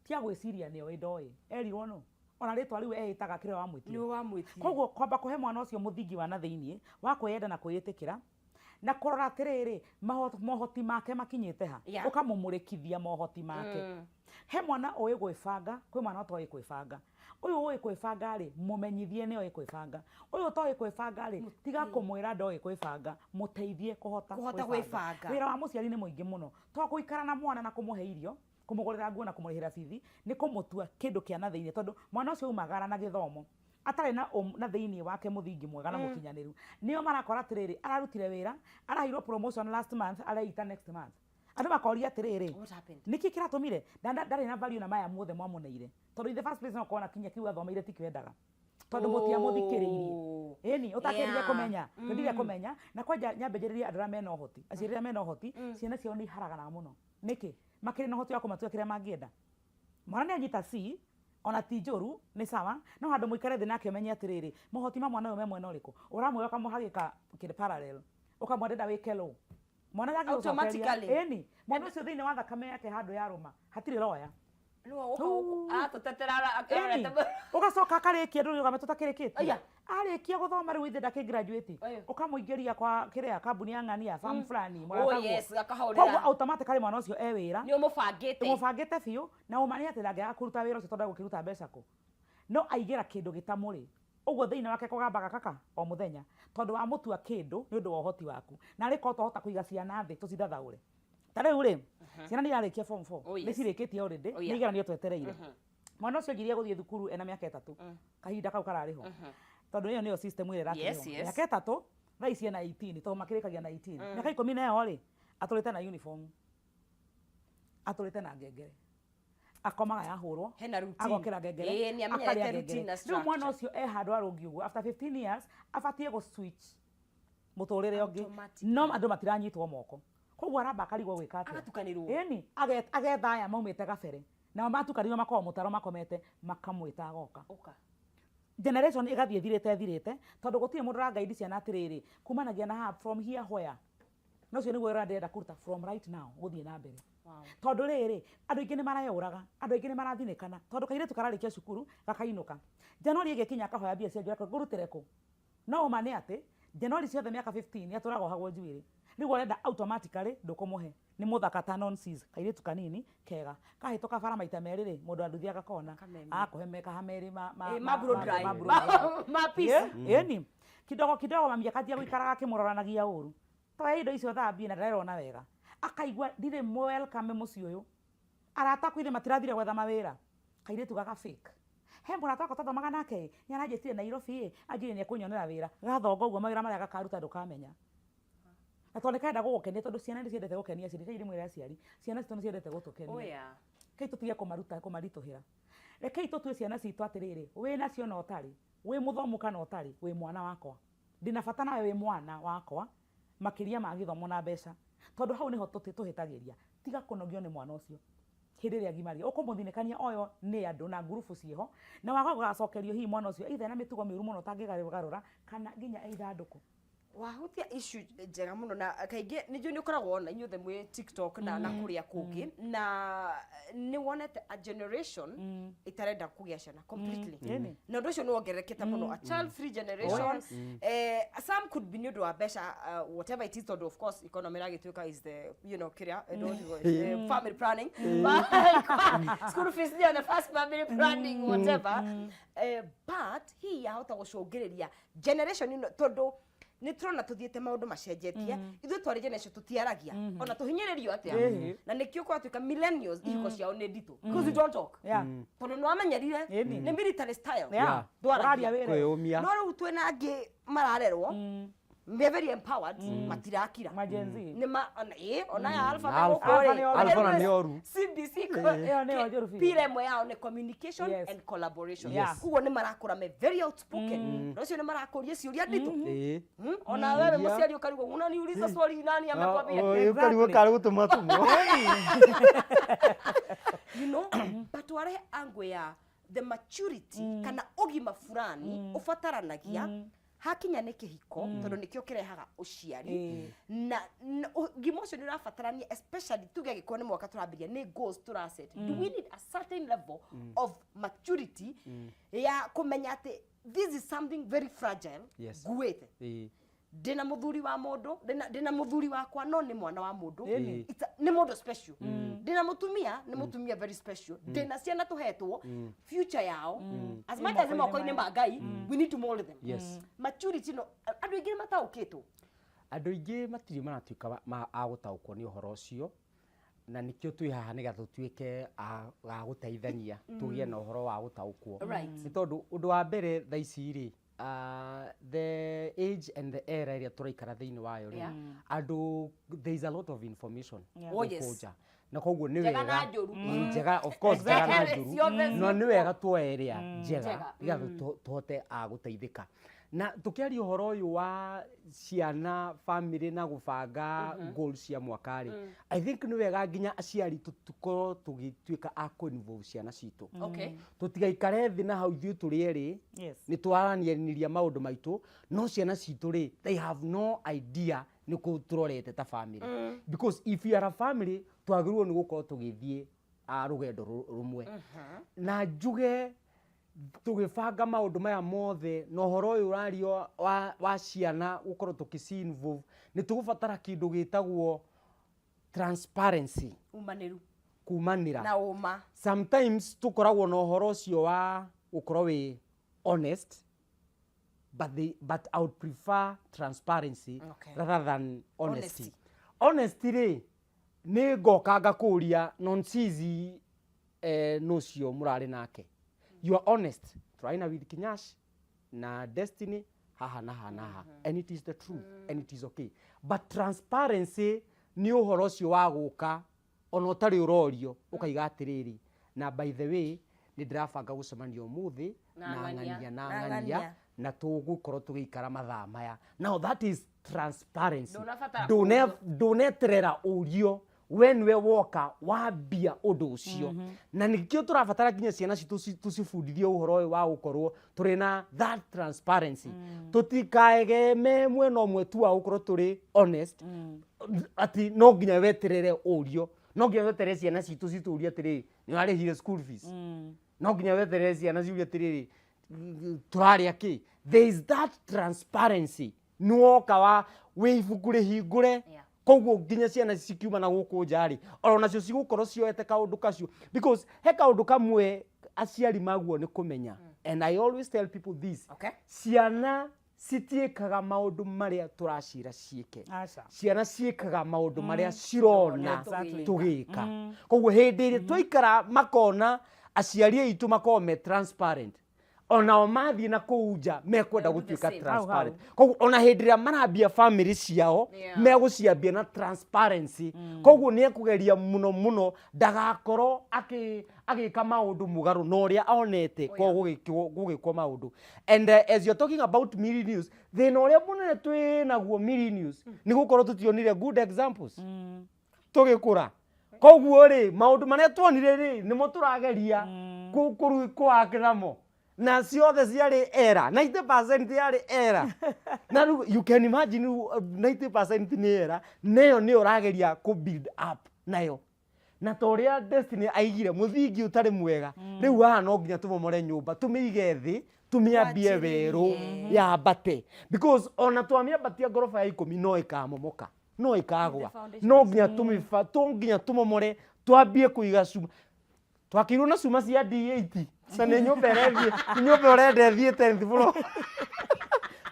tia gwĩciria nĩ oĩ, ndoĩ, erirwo no ona rĩtwa rĩu eĩtaga kĩrĩa wamwĩtire. Nĩ wamwĩtire. Koguo kwamba kũhe mwana ũcio mũthingi wa na thĩiniĩ wa kwĩyenda na kwĩĩtĩkĩra, na kũrora atĩrĩrĩ, mohoti make makinyĩte ha, ũkamũmũrĩkithia mohoti make. He mwana ũĩ gwĩbanga, kwĩ mwana ũtoĩ kwĩbanga. Ũyũ ũĩ kwĩbanga rĩ, mũmenyithie nĩ oĩ kwĩbanga. Ũyũ ũtoĩ kwĩbanga rĩ, tiga kũmwĩra ndoĩ kwĩbanga, mũteithie kũhota Kũhota gwĩbanga. Wĩra wa mũciari nĩ mũingĩ mũno, to gũikara na mwana na kũmũhe irio, kũmũgũrĩra nguo na kũmũrĩhĩra bithi. Nĩ kũmũtua kĩndũ kĩa na thĩiniĩ, tondũ mwana ũcio umagara na gĩthomo atarĩ na na thĩiniĩ wake mũthingi mwega na mũkinyanĩru. Nĩo marakora atĩrĩrĩ, ararutire wĩra, araheirwo promotion last month, areita next month. Andũ makoria atĩrĩrĩ, What happened? Nĩkĩ kĩratũmire? Ndarĩ na value na maya mothe mwamũneire, tondũ in the first place no korwo na kinya kiu athomeire tikĩo endaga, tondũ mũtiamũthikĩrĩirie. Ĩni ũtakĩrire kũmenya ndire kũmenya. Na kwanja nyambĩrĩrie andũ arĩa mena ũhoti, aciari arĩa mena ũhoti, ciana ciao nĩ iharaganaga mũno. Nĩkĩ? Makĩrĩ na ũhoti wa kũmatua kĩrĩa mangĩenda. Mwana nĩ anyita C, ona ti njũru, nĩ sawa, no handũ mũikare thĩ nake ũmenye atĩrĩrĩ, mohoti ma mwana ũyũ me mwena ũrĩkũ, ũramwĩra ũkamũhagĩka kĩndũ parallel, ũkamwenda ndenda wĩke law, mwana ndangĩgũcokeria. Automatically. Ĩni, mwana ũcio thĩinĩ wa thakame yake handũ yarũma hatirĩ lawyer. Aratũtetera. Ĩni, ũgacoka akarĩkia, ndũrĩ ũgame tũtakĩrĩkĩtie. Aya. Arĩkia gũthoma rĩu ithe ndakĩ graduate, Aya. ũkamũingĩria kwa kĩrĩa kambuni ya ng'ania farm fulani. Oh, Mũrataguo. yes, akahũrĩra. Koguo automatically mwana ũcio e wĩra. Nĩ ũmũbangĩte. Ũmũbangĩte biũ, na ũma nĩ atĩ ndangĩaga kũruta wĩra ũcio, tondũ egũkĩruta mbeca kũ? No aigĩra kĩndũ gĩtamũrĩ ũguo thĩinĩ wake kũgambaga kaka o mũthenya, tondũ wamũtua kĩndũ nĩ ũndũ wa ũhoti waku. Na rĩ korwo twahota kũiga ciana thĩ tũcithathaũre, ta rĩu rĩ, ciana nĩ irarĩkia form 4, nĩ cirĩkĩtie already, nĩ igeranio twetereire. Mwana ũcio anjirie gũthiĩ thukuru ena mĩaka 3, kahinda kau kararĩ ho, tondũ ĩyo nĩyo system ĩrĩa ĩrakĩrĩ ho. Mĩaka 3. Thaa ici ena 18, tondũ makĩrĩkagia na 18. Mĩaka 10 na ĩyo rĩ, atũrĩte na uniform, atũrĩte na ngengere, akomaga yahũrwo, Hena routine. agokĩra ngengere, Ĩĩ, nĩ amenyerete akarĩa routine na ngengere. Rĩu mwana structure. ũcio e handũ arũngi ũguo, after 15 years abatiĩ gũ switch mũtũrĩre ũngĩ. Automatically. No andũ matiranyitwo moko, koguo aramba akarigwo gwĩka atĩa. Agatukanĩrwo. Ĩni agetha aya maumĩte gabere, nao matukanĩrwo makoragwo mũtaro makomete, makamwĩta agoka. Ũka. Generation ĩgathiĩ ĩthirĩte ĩthirĩte, tondũ gũtirĩ mũndũ ũrangaidi ciana atĩrĩrĩ, kumanagia na haha, from here where. No ũcio nĩguo wĩra ndĩrenda kũruta from right now gũthiĩ na mbere. Tondũ rĩrĩ, andũ aingĩ nĩ mareyũraga, andũ aingĩ nĩ marathinĩkana, tondũ kairĩtu kararĩkia cukuru gakainũka Januari ĩgĩkinya, akahoya mbia cia njuĩrĩ, ngũrutĩre kũ? No ũma nĩ atĩ Januari ciothe mĩaka 15 atũraga ohagwo njuĩrĩ. Rĩu ũrenda automatically ndũkũmũhe nĩ mũthaka ta nonsense, kairĩtu kanini kega kahĩtũka bara maita merĩ rĩ, mũndũ wa nduthi agakona. Kameme. Akũhe mekaha merĩ ma ma Eh, ma blow dry. ma blow dry. Ma peace. Ĩni kidogo kidogo mami akanjia gũikaraga akĩmũroranagia ũru, toya indo icio thambie, na ndarerona wega, akaigua ndirĩ welcome mũciĩ ũyũ, arata akwa ithe matirathire gwetha mawĩra. Kairĩtu gaka fake he mũrata wakwa twathomaga nake, nĩ aranjĩtire Nairobi ĩ, anjĩrire nĩ ekũnyonera wĩra, gathonga ũguo mawĩra marĩa gakaruta ndũkamenya, na tondũ nĩ karenda gũgũkenia, tondũ ciana nĩ ciendete gũkenia aciari. Rekei ndĩmwĩre, aciari, ciana citũ nĩ ciendete gũtũkenia. Oh yeah. Rekei tũtige kũmaruta kũmaritũhĩra, rekei tũtue ciana citũ atĩrĩrĩ, wĩ nacio na ũtarĩ, wĩ mũthomu kana ũtarĩ, wĩ mwana wakwa, ndĩna bata nawe wĩ mwana wakwa makĩria ma gĩthomo na mbeca, tondũ hau nĩho tũhĩtagĩria. Tiga kũnogio nĩ mwana ũcio hĩndĩ ĩrĩa agimaria, ũkũmũthinĩkania oyo nĩ andũ na ngurubu ciĩho, na waga gũgacokerio hihi mwana ũcio either na mĩtugo mĩũru mũno ũtangĩgarũra, kana nginya ithandũkũ. Wahutia issue njega mũno, na kaingĩ nĩ njũĩ nĩ ũkoragwo ona inyuothe mwĩ TikTok na kũrĩa kũngĩ, na nĩ wonete a generation ĩtarenda kũgĩa ciana completely. Ĩni. Na ũndũ ũcio nĩ wongererekete mũno, a child free generation. Some could be nĩ ũndũ wa mbeca, whatever it is, tondũ of course economy ĩragĩtuĩka is the kĩrĩa, don't family planning, school fees nĩyo the first family planning, whatever. But hihi yahota gũcũngĩrĩria generation ĩno, tondũ nĩ tũrona tũthiĩte maũndũ macenjetie. Ithuĩ twarĩ generation tũtiaragia ona tũhinyĩrĩrio atĩa. Na nĩkĩo kwatuĩka millennials ihiko ciao nĩ nditũ, because you don't talk, tondũ nĩ wamenyerire nĩ military style. Ũraria Ndwaragia. wĩra. Kwĩyũmia. No rĩu twĩna angĩ mararerwo me very empowered, matirakira. Ma Gen Z. Nĩ ma ona ĩ ona ya alpha. Alpha. Megũkũ rĩ. Alpha nĩ Alpha na nĩ oru. CBC. Ĩyo nĩyo njũru biũ. Pira ĩmwe yao nĩ communication and collaboration. Koguo nĩ marakũra me very outspoken, na ũcio nĩ marakũria ciũria nditũ. Ona wewe Iria. mũciari ũkarigwo, unaniuliza swali, nani amekwambia? Ũkarigwo karĩ gũtũma tũmwo. But warehe angle ya the maturity kana ũgima fulani ũbataranagia hakinya nĩ kĩhiko, tondũ nĩkĩo kĩrehaga ũciari. Na ũgima ũcio nĩ ũrabatarania, especially tuge angĩkorwo nĩ mwaka tũrambĩria, nĩ goals tũraset. Do we need a certain level of maturity ya kũmenya atĩ this is something very fragile nguĩte? Ndĩna mũthuri wa mũndũ, ndĩna mũthuri wakwa, no nĩ mwana wa mũndũ. Nĩ mũndũ special. Ndĩna mũtumia, nĩ mũtumia very special. Ndĩna ciana tũhetwo, future yao, as much as nĩ moko-inĩ ma Ngai, we need to mold them. Maturity, no andũ aingĩ nĩ mataũkĩtwo. Andũ aingĩ matirĩ maratuĩka a gũtaũkwo nĩ ũhoro ũcio, na nĩkĩo twĩ haha, nĩgetha tũtuĩke a gũteithania tũgĩe na ũhoro wa gũtaũkwo. Nĩ tondũ ũndũ wa mbere thaa ici rĩ, the age and the era ĩrĩa tũraikara thĩinĩ wayo rĩ, andũ, there is a lot of information gũkũ nja, na koguo nĩ Njega na wega njũru. Njega, of course, njega na njũru. Ciothe No nĩ ciĩkuo. wega tuoe ĩrĩa njega, Njega. nĩgetha tũhote a gũteithĩka. Na tũkĩaria ũhoro ũyũ wa ciana, family na gũbanga goals cia mwaka rĩ, I think nĩ wega nginya aciari tũkorwo tũgĩtuĩka a kũ-involve ciana citũ. Tũtigaikare thĩ na hau ithuĩ tũrĩ erĩ nĩ twaranĩria maũndũ maitũ, no ciana citũ rĩ, they have no idea nĩ kũ tũrorete ta family, because if you are a family, twagĩrĩirwo nĩ gũkorwo tũgĩthiĩ rũgendo rũmwe. Na njuge tũgĩbanga maũndũ maya mothe na ũhoro ũyũ ũrario wa ciana gũkorwo tũkĩci involve, nĩ tũgũbatara kĩndũ gĩtagwo transparency. Umanĩru. Kumanĩra. Na ũma. Sometimes tũkoragwo na ũhoro ũcio wa gũkorwo wĩ honest, but I would prefer transparency rather than honesty. Honesty. Honesty rĩ, nĩ ngoka ngakũria nonsizi, nũcio mũrarĩ nake, you are honest, tũrarĩ na with Kinyash na Destiny. Haha na haha na haha, and it is the truth and it is okay, but transparency nĩ ũhoro ũcio wa gũka ona ũtarĩ ũrorio, ũkaiga atĩrĩrĩ, na by the way, nĩ ndĩrabanga gũcemania ũmũthĩ na na ng'ania, ng'ania na na ng'ania ng'ania. Na tũgũkorwo tũgĩikara mathaa maya. Now that is transparency. Ndũnabatara Ndũneterera ũrio, we nĩwe woka wambia ũndũ ũcio, na nĩkĩo tũrabatara nginya ciana citũ tũcibundithie ũhoro ũyũ wa gũkorwo tũrĩ na that transparency. Tũtikaegeme mwena ũmwe tu wa gũkorwo tũrĩ honest atĩ no nginya weterere ũrio, no nginya weterere ciana citũ citũrie atĩrĩrĩ, nĩ warĩhire school fees? No nginya weterere ciana ciũrie atĩrĩrĩ, tũrarĩa kĩ? There is that transparency, nĩ woka wa wĩ ibuku rĩhingũre. Koguo nginya ciana cikiuma na gũkũ nja rĩ, oro nacio cigũkorwo cioete kaũndũ kacio, because he kaũndũ kamwe aciari maguo nĩ kũmenya, and I always tell people this: ciana citiĩkaga maũndũ marĩa tũracira ciĩke. Aca. Ciana ciĩkaga maũndũ marĩa cirona tũgĩka. Koguo hĩndĩ ĩrĩa twaikara makona aciari aitũ makorwo me transparent, onao mathiĩ na kũu nja mekwenda They'll do the gũtuĩka same. transparent. Koguo ona hĩndĩ ĩrĩa marambia family ciao, megũciambia na transparency. Koguo nĩ ekũgeria mũno mũno ndagakorwo agĩka maũndũ mũgarũ na ũrĩa onete kwa gũgĩkwo maũndũ. And as you're talking about millennials, thĩna ũrĩa mũnene twĩ naguo millennials nĩ gũkorwo tũtionire good examples tũgĩkũra. Koguo rĩ, maũndũ marĩa tuonire rĩ, nĩmo tũrageria kũwake namo, na ciothe ciarĩ error, 90% yarĩ error. Na rĩu you can imagine, rĩu, 90% nĩ error, neyo nĩyo ũrageria kũ build up nayo. Na ta ũrĩa Destiny aigire, mũthingi ũtarĩ mwega, rĩu haha no nginya tũmomore nyũmba, tũmĩige thĩ, tũmĩambie werũ yambate, because ona twamĩambatia ngoroba ya 10 no ĩkamomoka, no ĩkagwa. No nginya tũmĩba, to nginya tũmomore, twambie kũiga cuma. Twakĩirwo na cuma cia D80, na nĩ nyũmba ĩrethiĩ, nĩ nyũmba ũrenda ĩthiĩ 10th floor,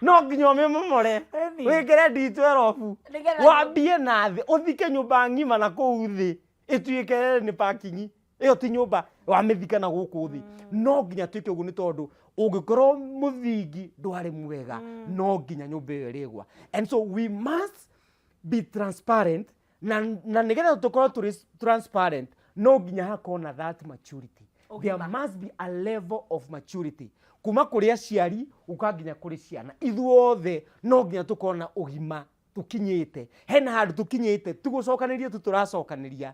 no nginya ũmĩmomore, Ĩni. wĩkĩre D12, Nĩgetha wambie na thĩ, ũthike nyũmba ng'ima na kũu thĩ, ĩtuĩke nĩ parking. Ĩyo ti nyũmba wamĩthika na gũkũ thĩ. No nginya twĩke ũguo, nĩ tondũ ũngĩkorwo mũthingi ndwarĩ mwega, no nginya nyũmba ĩyo ĩrĩgwa. And so we must be transparent, na nĩgetha tũkorwo tũrĩ transparent, no nginya hakorwo na that maturity. There must be a level of maturity kuma kũrĩ aciari gũka nginya kũrĩ ciana. Ithuothe no nginya tũkorwo na ũgima tũkinyĩte, hena handũ tũkinyĩte, tũgũcokanĩria tu tũracokanĩria.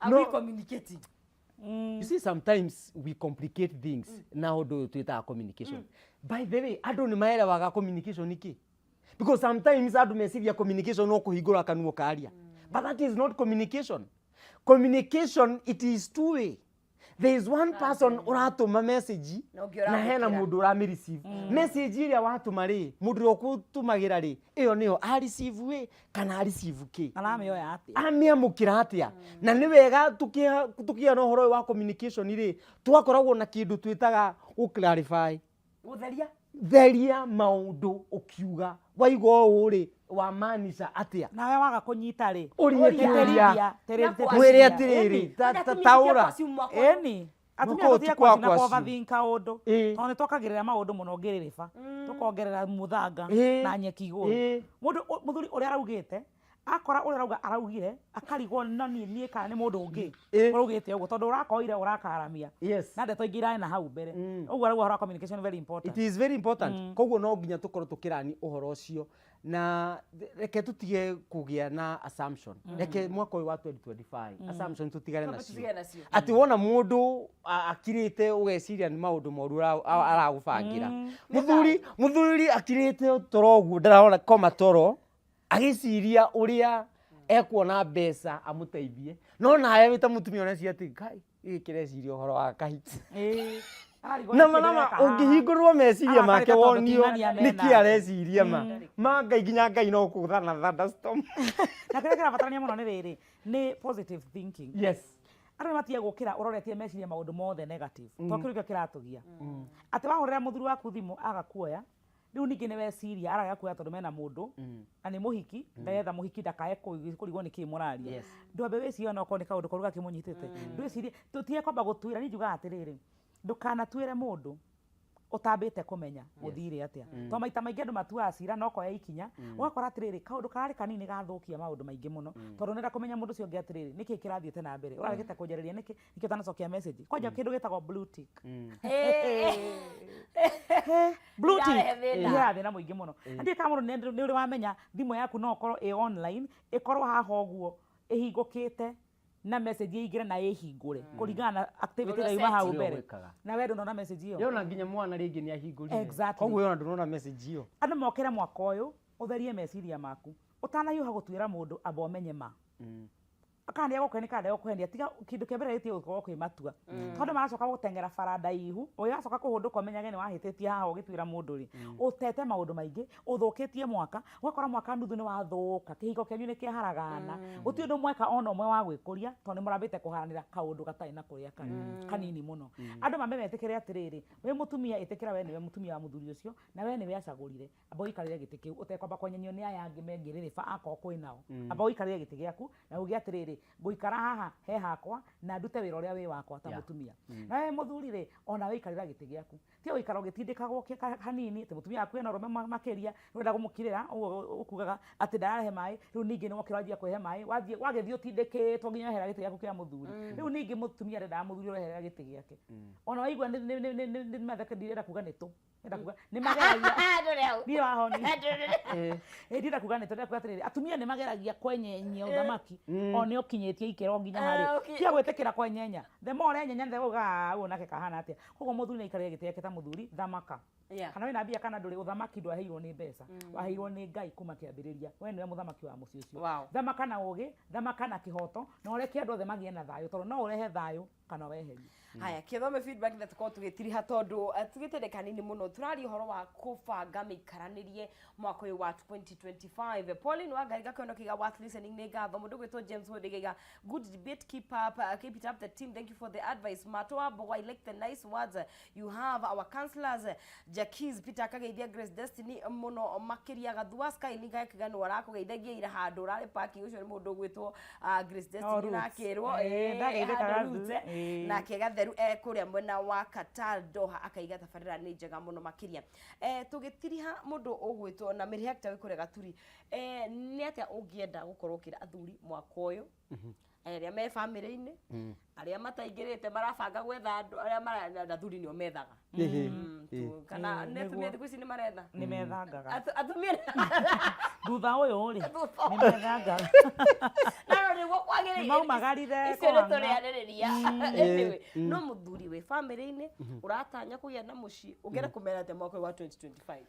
Are we communicating? You see, sometimes we complicate things na ũndũ ũyũ twĩtaga communication. By the way, andũ nĩ maelewaga communication nĩ kĩ? Because sometimes andũ meciria communication no kũhingũra kanua karia, but that is not communication. Communication, it is two way. There is one person ũratũma message Na ũngĩ na hena ũramũkĩra. mũndũ ũramĩ-receive message. Ĩrĩa watũma rĩ, mũndũ ũrĩa ũkũtũmagĩra rĩ, ĩyo nĩyo a receive ĩ kana a receive kĩ? Aramĩoya atĩa? Amĩamũkĩra atĩa? Na nĩ wega tũkĩgĩa na ũhoro ũyũ wa communication rĩ, twakoragwo na kĩndũ twĩtaga gũ clarify. Gũtheria. Theria maũndũ, ũkiuga waigua ũũ rĩ, wamaanisha atĩa? Nawe waga kũnyita rĩ, Ũrie kĩũria. Mwĩre atĩrĩrĩ, taũra. Ĩni atumia Mũkũ tũtige ti kwa kwaci na kwaci. overthink kaũndũ, tondũ nĩ twakagĩrĩra maũndũ mũno ngĩrĩrĩba, tũkongerera mũthanga na nyeki igũrũ. Mũndũ mũthuri ũrĩa araugĩte, akora ũrĩa arauga araugire, akarigwo no niĩ niĩ kana nĩ mũndũ ũngĩ ũraugĩte ũguo, tondũ ũrakoire ũrakaramia na ndeto ingĩ irarĩ na hau mbere. Ũguo arauga ũhoro wa communication, very important. It is very important. Koguo no nginya tũkorwo tũkĩrani ũhoro ũcio, na reke tũtige kũgĩa na assumption. Reke mwaka ũyũ wa 2025 assumption tũtigane nacio. Tũtigane nacio. Atĩ wona mũndũ akirĩte, ũgeciria nĩ maũndũ moru aragũbangĩra. Mũthuri akirĩte toro ũguo, ndarona koma toro, agĩciria ũrĩa ekuona mbeca amũteithie, no nawe wĩ ta mũtumia ũreciria atĩ ngai gĩkĩ kĩreciria ũhoro wa kahiki. Ararigwo Na nĩkĩ ma nama ndĩreka haha. ũngĩhingũrwo meciria make Arakarĩka tondũ wonio tinania mena. nĩkĩ areciria ma ma ngai, nginya ngai no kũgũthana thunderstorm. Na kĩrĩa kĩrabatarania mũno nĩ rĩrĩ, nĩ positive thinking. Andũ nĩ matige gũkĩra ũroretie meciria maũndũ mothe negative, to kĩu nĩkĩo kĩratũgia. Atĩ wahũrĩra mũthuri waku thimũ aga kuoya, rĩu ningĩ nĩ weciria araga kuoya tondũ mena mũndũ na nĩ mũhiki, ndetha mũhiki ndakae kũrigwo nĩ kĩ mũraria. Ndwambe wĩcirie onokorwo nĩ kaũndũ koru gakĩmũnyitĩte, ndwĩcirie. Tũtige kwamba gũtuĩra. Niĩ njugaga atĩrĩrĩ, ndũkanatuĩre mũndũ. Ũtambĩte kũmenya gũthire atĩa, to maita maingĩ andũ matuaga cira na ũkoya ikinya, ũgakora atĩrĩrĩ, kaũndũ kararĩ kanini gathũkia maũndũ maingĩ mũno, tondũ nenda kũmenya mũndũ ũcio ũngĩ atĩrĩrĩ, nĩkĩ kĩrathiĩte na mbere, ũraregete kũnjarĩria nĩkĩ, nĩkĩ ũtanacokia message kwanja, kĩndũ gĩtagwo blue tick. Blue tick. Irarehe thĩna. Irarehe thĩna mũingĩ mũno. Na ndiũĩ kana mũndũ nĩ ũrĩ wamenya thimũ yaku no ũkorwo ĩ online, ĩkorwo haha ũguo ĩhingũkĩte na message ĩingĩre na ĩhingũre kũringana na activity Ũrĩa ĩrĩa yuma hau Ũrĩa mbere ũgwĩkaga. na we ndũnona message ĩyo. Yona nginya mwana rĩngĩ nĩ ahingũrire. Exactly. Koguo yona ndũnona message ĩyo. Andũ mokĩre mwaka ũyũ, ũtherie meciria maku ũtanahiũha gũtuĩra mũndũ, amba ũmenye ma kana nĩ egũkũhenia kana ndegũkũhenia. Tiga kĩndũ kĩa mbere gĩtige gũkorwo kwĩ matua, tondũ maracoka gũteng'era bara ndaihu, ũgĩgacoka kũhũndũka ũmenyage nĩ wahĩtĩtie haha ũgĩtuĩra mũndũ rĩ, ũtete maũndũ maingĩ, ũthũkĩtie mwaka, ũgakora mwaka nuthu nĩ wathũka, kĩhiko kĩanyu nĩ kĩaharagana, gũtirĩ ũndũ mweka ona ũmwe wa gwĩkũria, tondũ nĩ mũrambĩte kũharanĩra kaũndũ gatarĩ na kũrĩa karĩ kanini mũno. Andũ mambe metĩkĩre atĩrĩrĩ, wĩ mũtumia, ĩtĩkĩra we nĩwe mũtumia wa mũthuri ũcio na we nĩwe acagũrire. Amba ũikarĩre gĩtĩ kĩu ũtekwamba kwenyenyio nĩ aya angĩ mengĩrĩrĩba akorwo kwĩ nao. Amba ũikarĩre gĩtĩ gĩaku na uge atĩrĩrĩ, ngũikara haha he hakwa na ndute wĩra ũrĩa wĩ wakwa ta mũtumia. Na we mũthuri rĩ, ona we ikarĩra gĩtĩ gĩaku, tiga gũikara ũgĩtindĩkagwo hanini atĩ mũtumia waku ena ũrũme makĩria, ũrenda kũmũkirĩra ũguo ũkugaga atĩ ndararehe maĩ. Rĩu ningĩ nĩ wokĩra wanjia kũrehe maĩ, wathiĩ wagĩthiĩ ũtindĩkĩtwo nginya wehera gĩtĩ gĩaku kĩa mũthuri. Rĩu ningĩ mũtumia ndendaga mũthuri ũreherera gĩtĩ gĩake. Ona waigua nĩ matheke, ndirenda kuga nĩ tũ ndĩrenda kuga nĩ mageragia. Ndũrĩ hau. Niĩ wahoni. Ĩ, ndĩrenda kuga nĩ tũrenda kuga atĩrĩrĩ, atumia nĩ mageragia kwenyenyia ũthamaki o nĩ ũkinyĩtie ikĩro nginya harĩ tiga gwĩtĩkĩra kwenyenya. The more ũrenyenya, the uga ũyũ nake kahana atĩa. Koguo mũthuri nĩ aikarĩre gĩtĩ gĩake ta mũthuri, thamaka kana wĩna mbia kana ndũrĩ. Ũthamaki ndwaheirwo nĩ mbeca, waheirwo nĩ Ngai kuma kĩambĩrĩria. We nĩwe mũthamaki wa mũciĩ ũcio. Thamaka na ũgĩ, thamaka na kĩhoto, na ũreke andũ othe magĩe na thayũ, tondũ no ũrehe thayũ kana weherie. Haya, kĩthome feedback na tũkorwo tũgĩtiriha, tondũ tugĩte kanini mũno tũraria ũhoro wa kũbanga mĩikaranĩrie mwaka ũyũ wa 2025. Pauline Wangari gakĩona kĩga worth listening, nĩ ngatho. Mũndũ gwĩtwo James Wodegeiga, good debate, keep up, keep it up the team, thank you for the advice. Mato wa Mbogo, I like the nice words you have, our counselors. Jackies Peter akageithia Grace Destiny mũno makĩria. Gathua Sky Link agakĩga nĩ arakũgeithagia ira handũ ũrarĩ parking. Ũcio nĩ mũndũ ũgwĩtwo Grace Destiny. Roots. Nakĩrwo Ndageithĩka handũ Gathu, Roots. Nake Gatheru e kũrĩa mwena wa Qatar, Doha, akaiga tabarĩra nĩ njega mũno makĩria. Tũgĩtiriha, mũndũ ũgwĩtwo na Mary Hector wĩ kũrĩa Gaturi, nĩ atĩa ũngĩenda gũkorwo ũkĩra athuri mwaka ũyũ, arĩa me bamĩrĩ-inĩ, arĩa mataingĩrĩte marabanga gwetha andũ arĩa na athuri nĩo methaga? Kana nĩ atumia thikũ ici nĩ maretha? Nĩ methangaga. Atumia thutha ũyũ rĩ Thutha nĩ methangaga. Na no nĩguo kwagĩrĩire. Nĩ maumagarire Icio nĩ kũhang'a. tũrĩarĩrĩria. Anyway, no mũthuri wĩ bamĩrĩ-inĩ ũratanya kũgĩa na mũciĩ, ũngĩenda kũmera atĩa mwaka ũyũ wa 2025?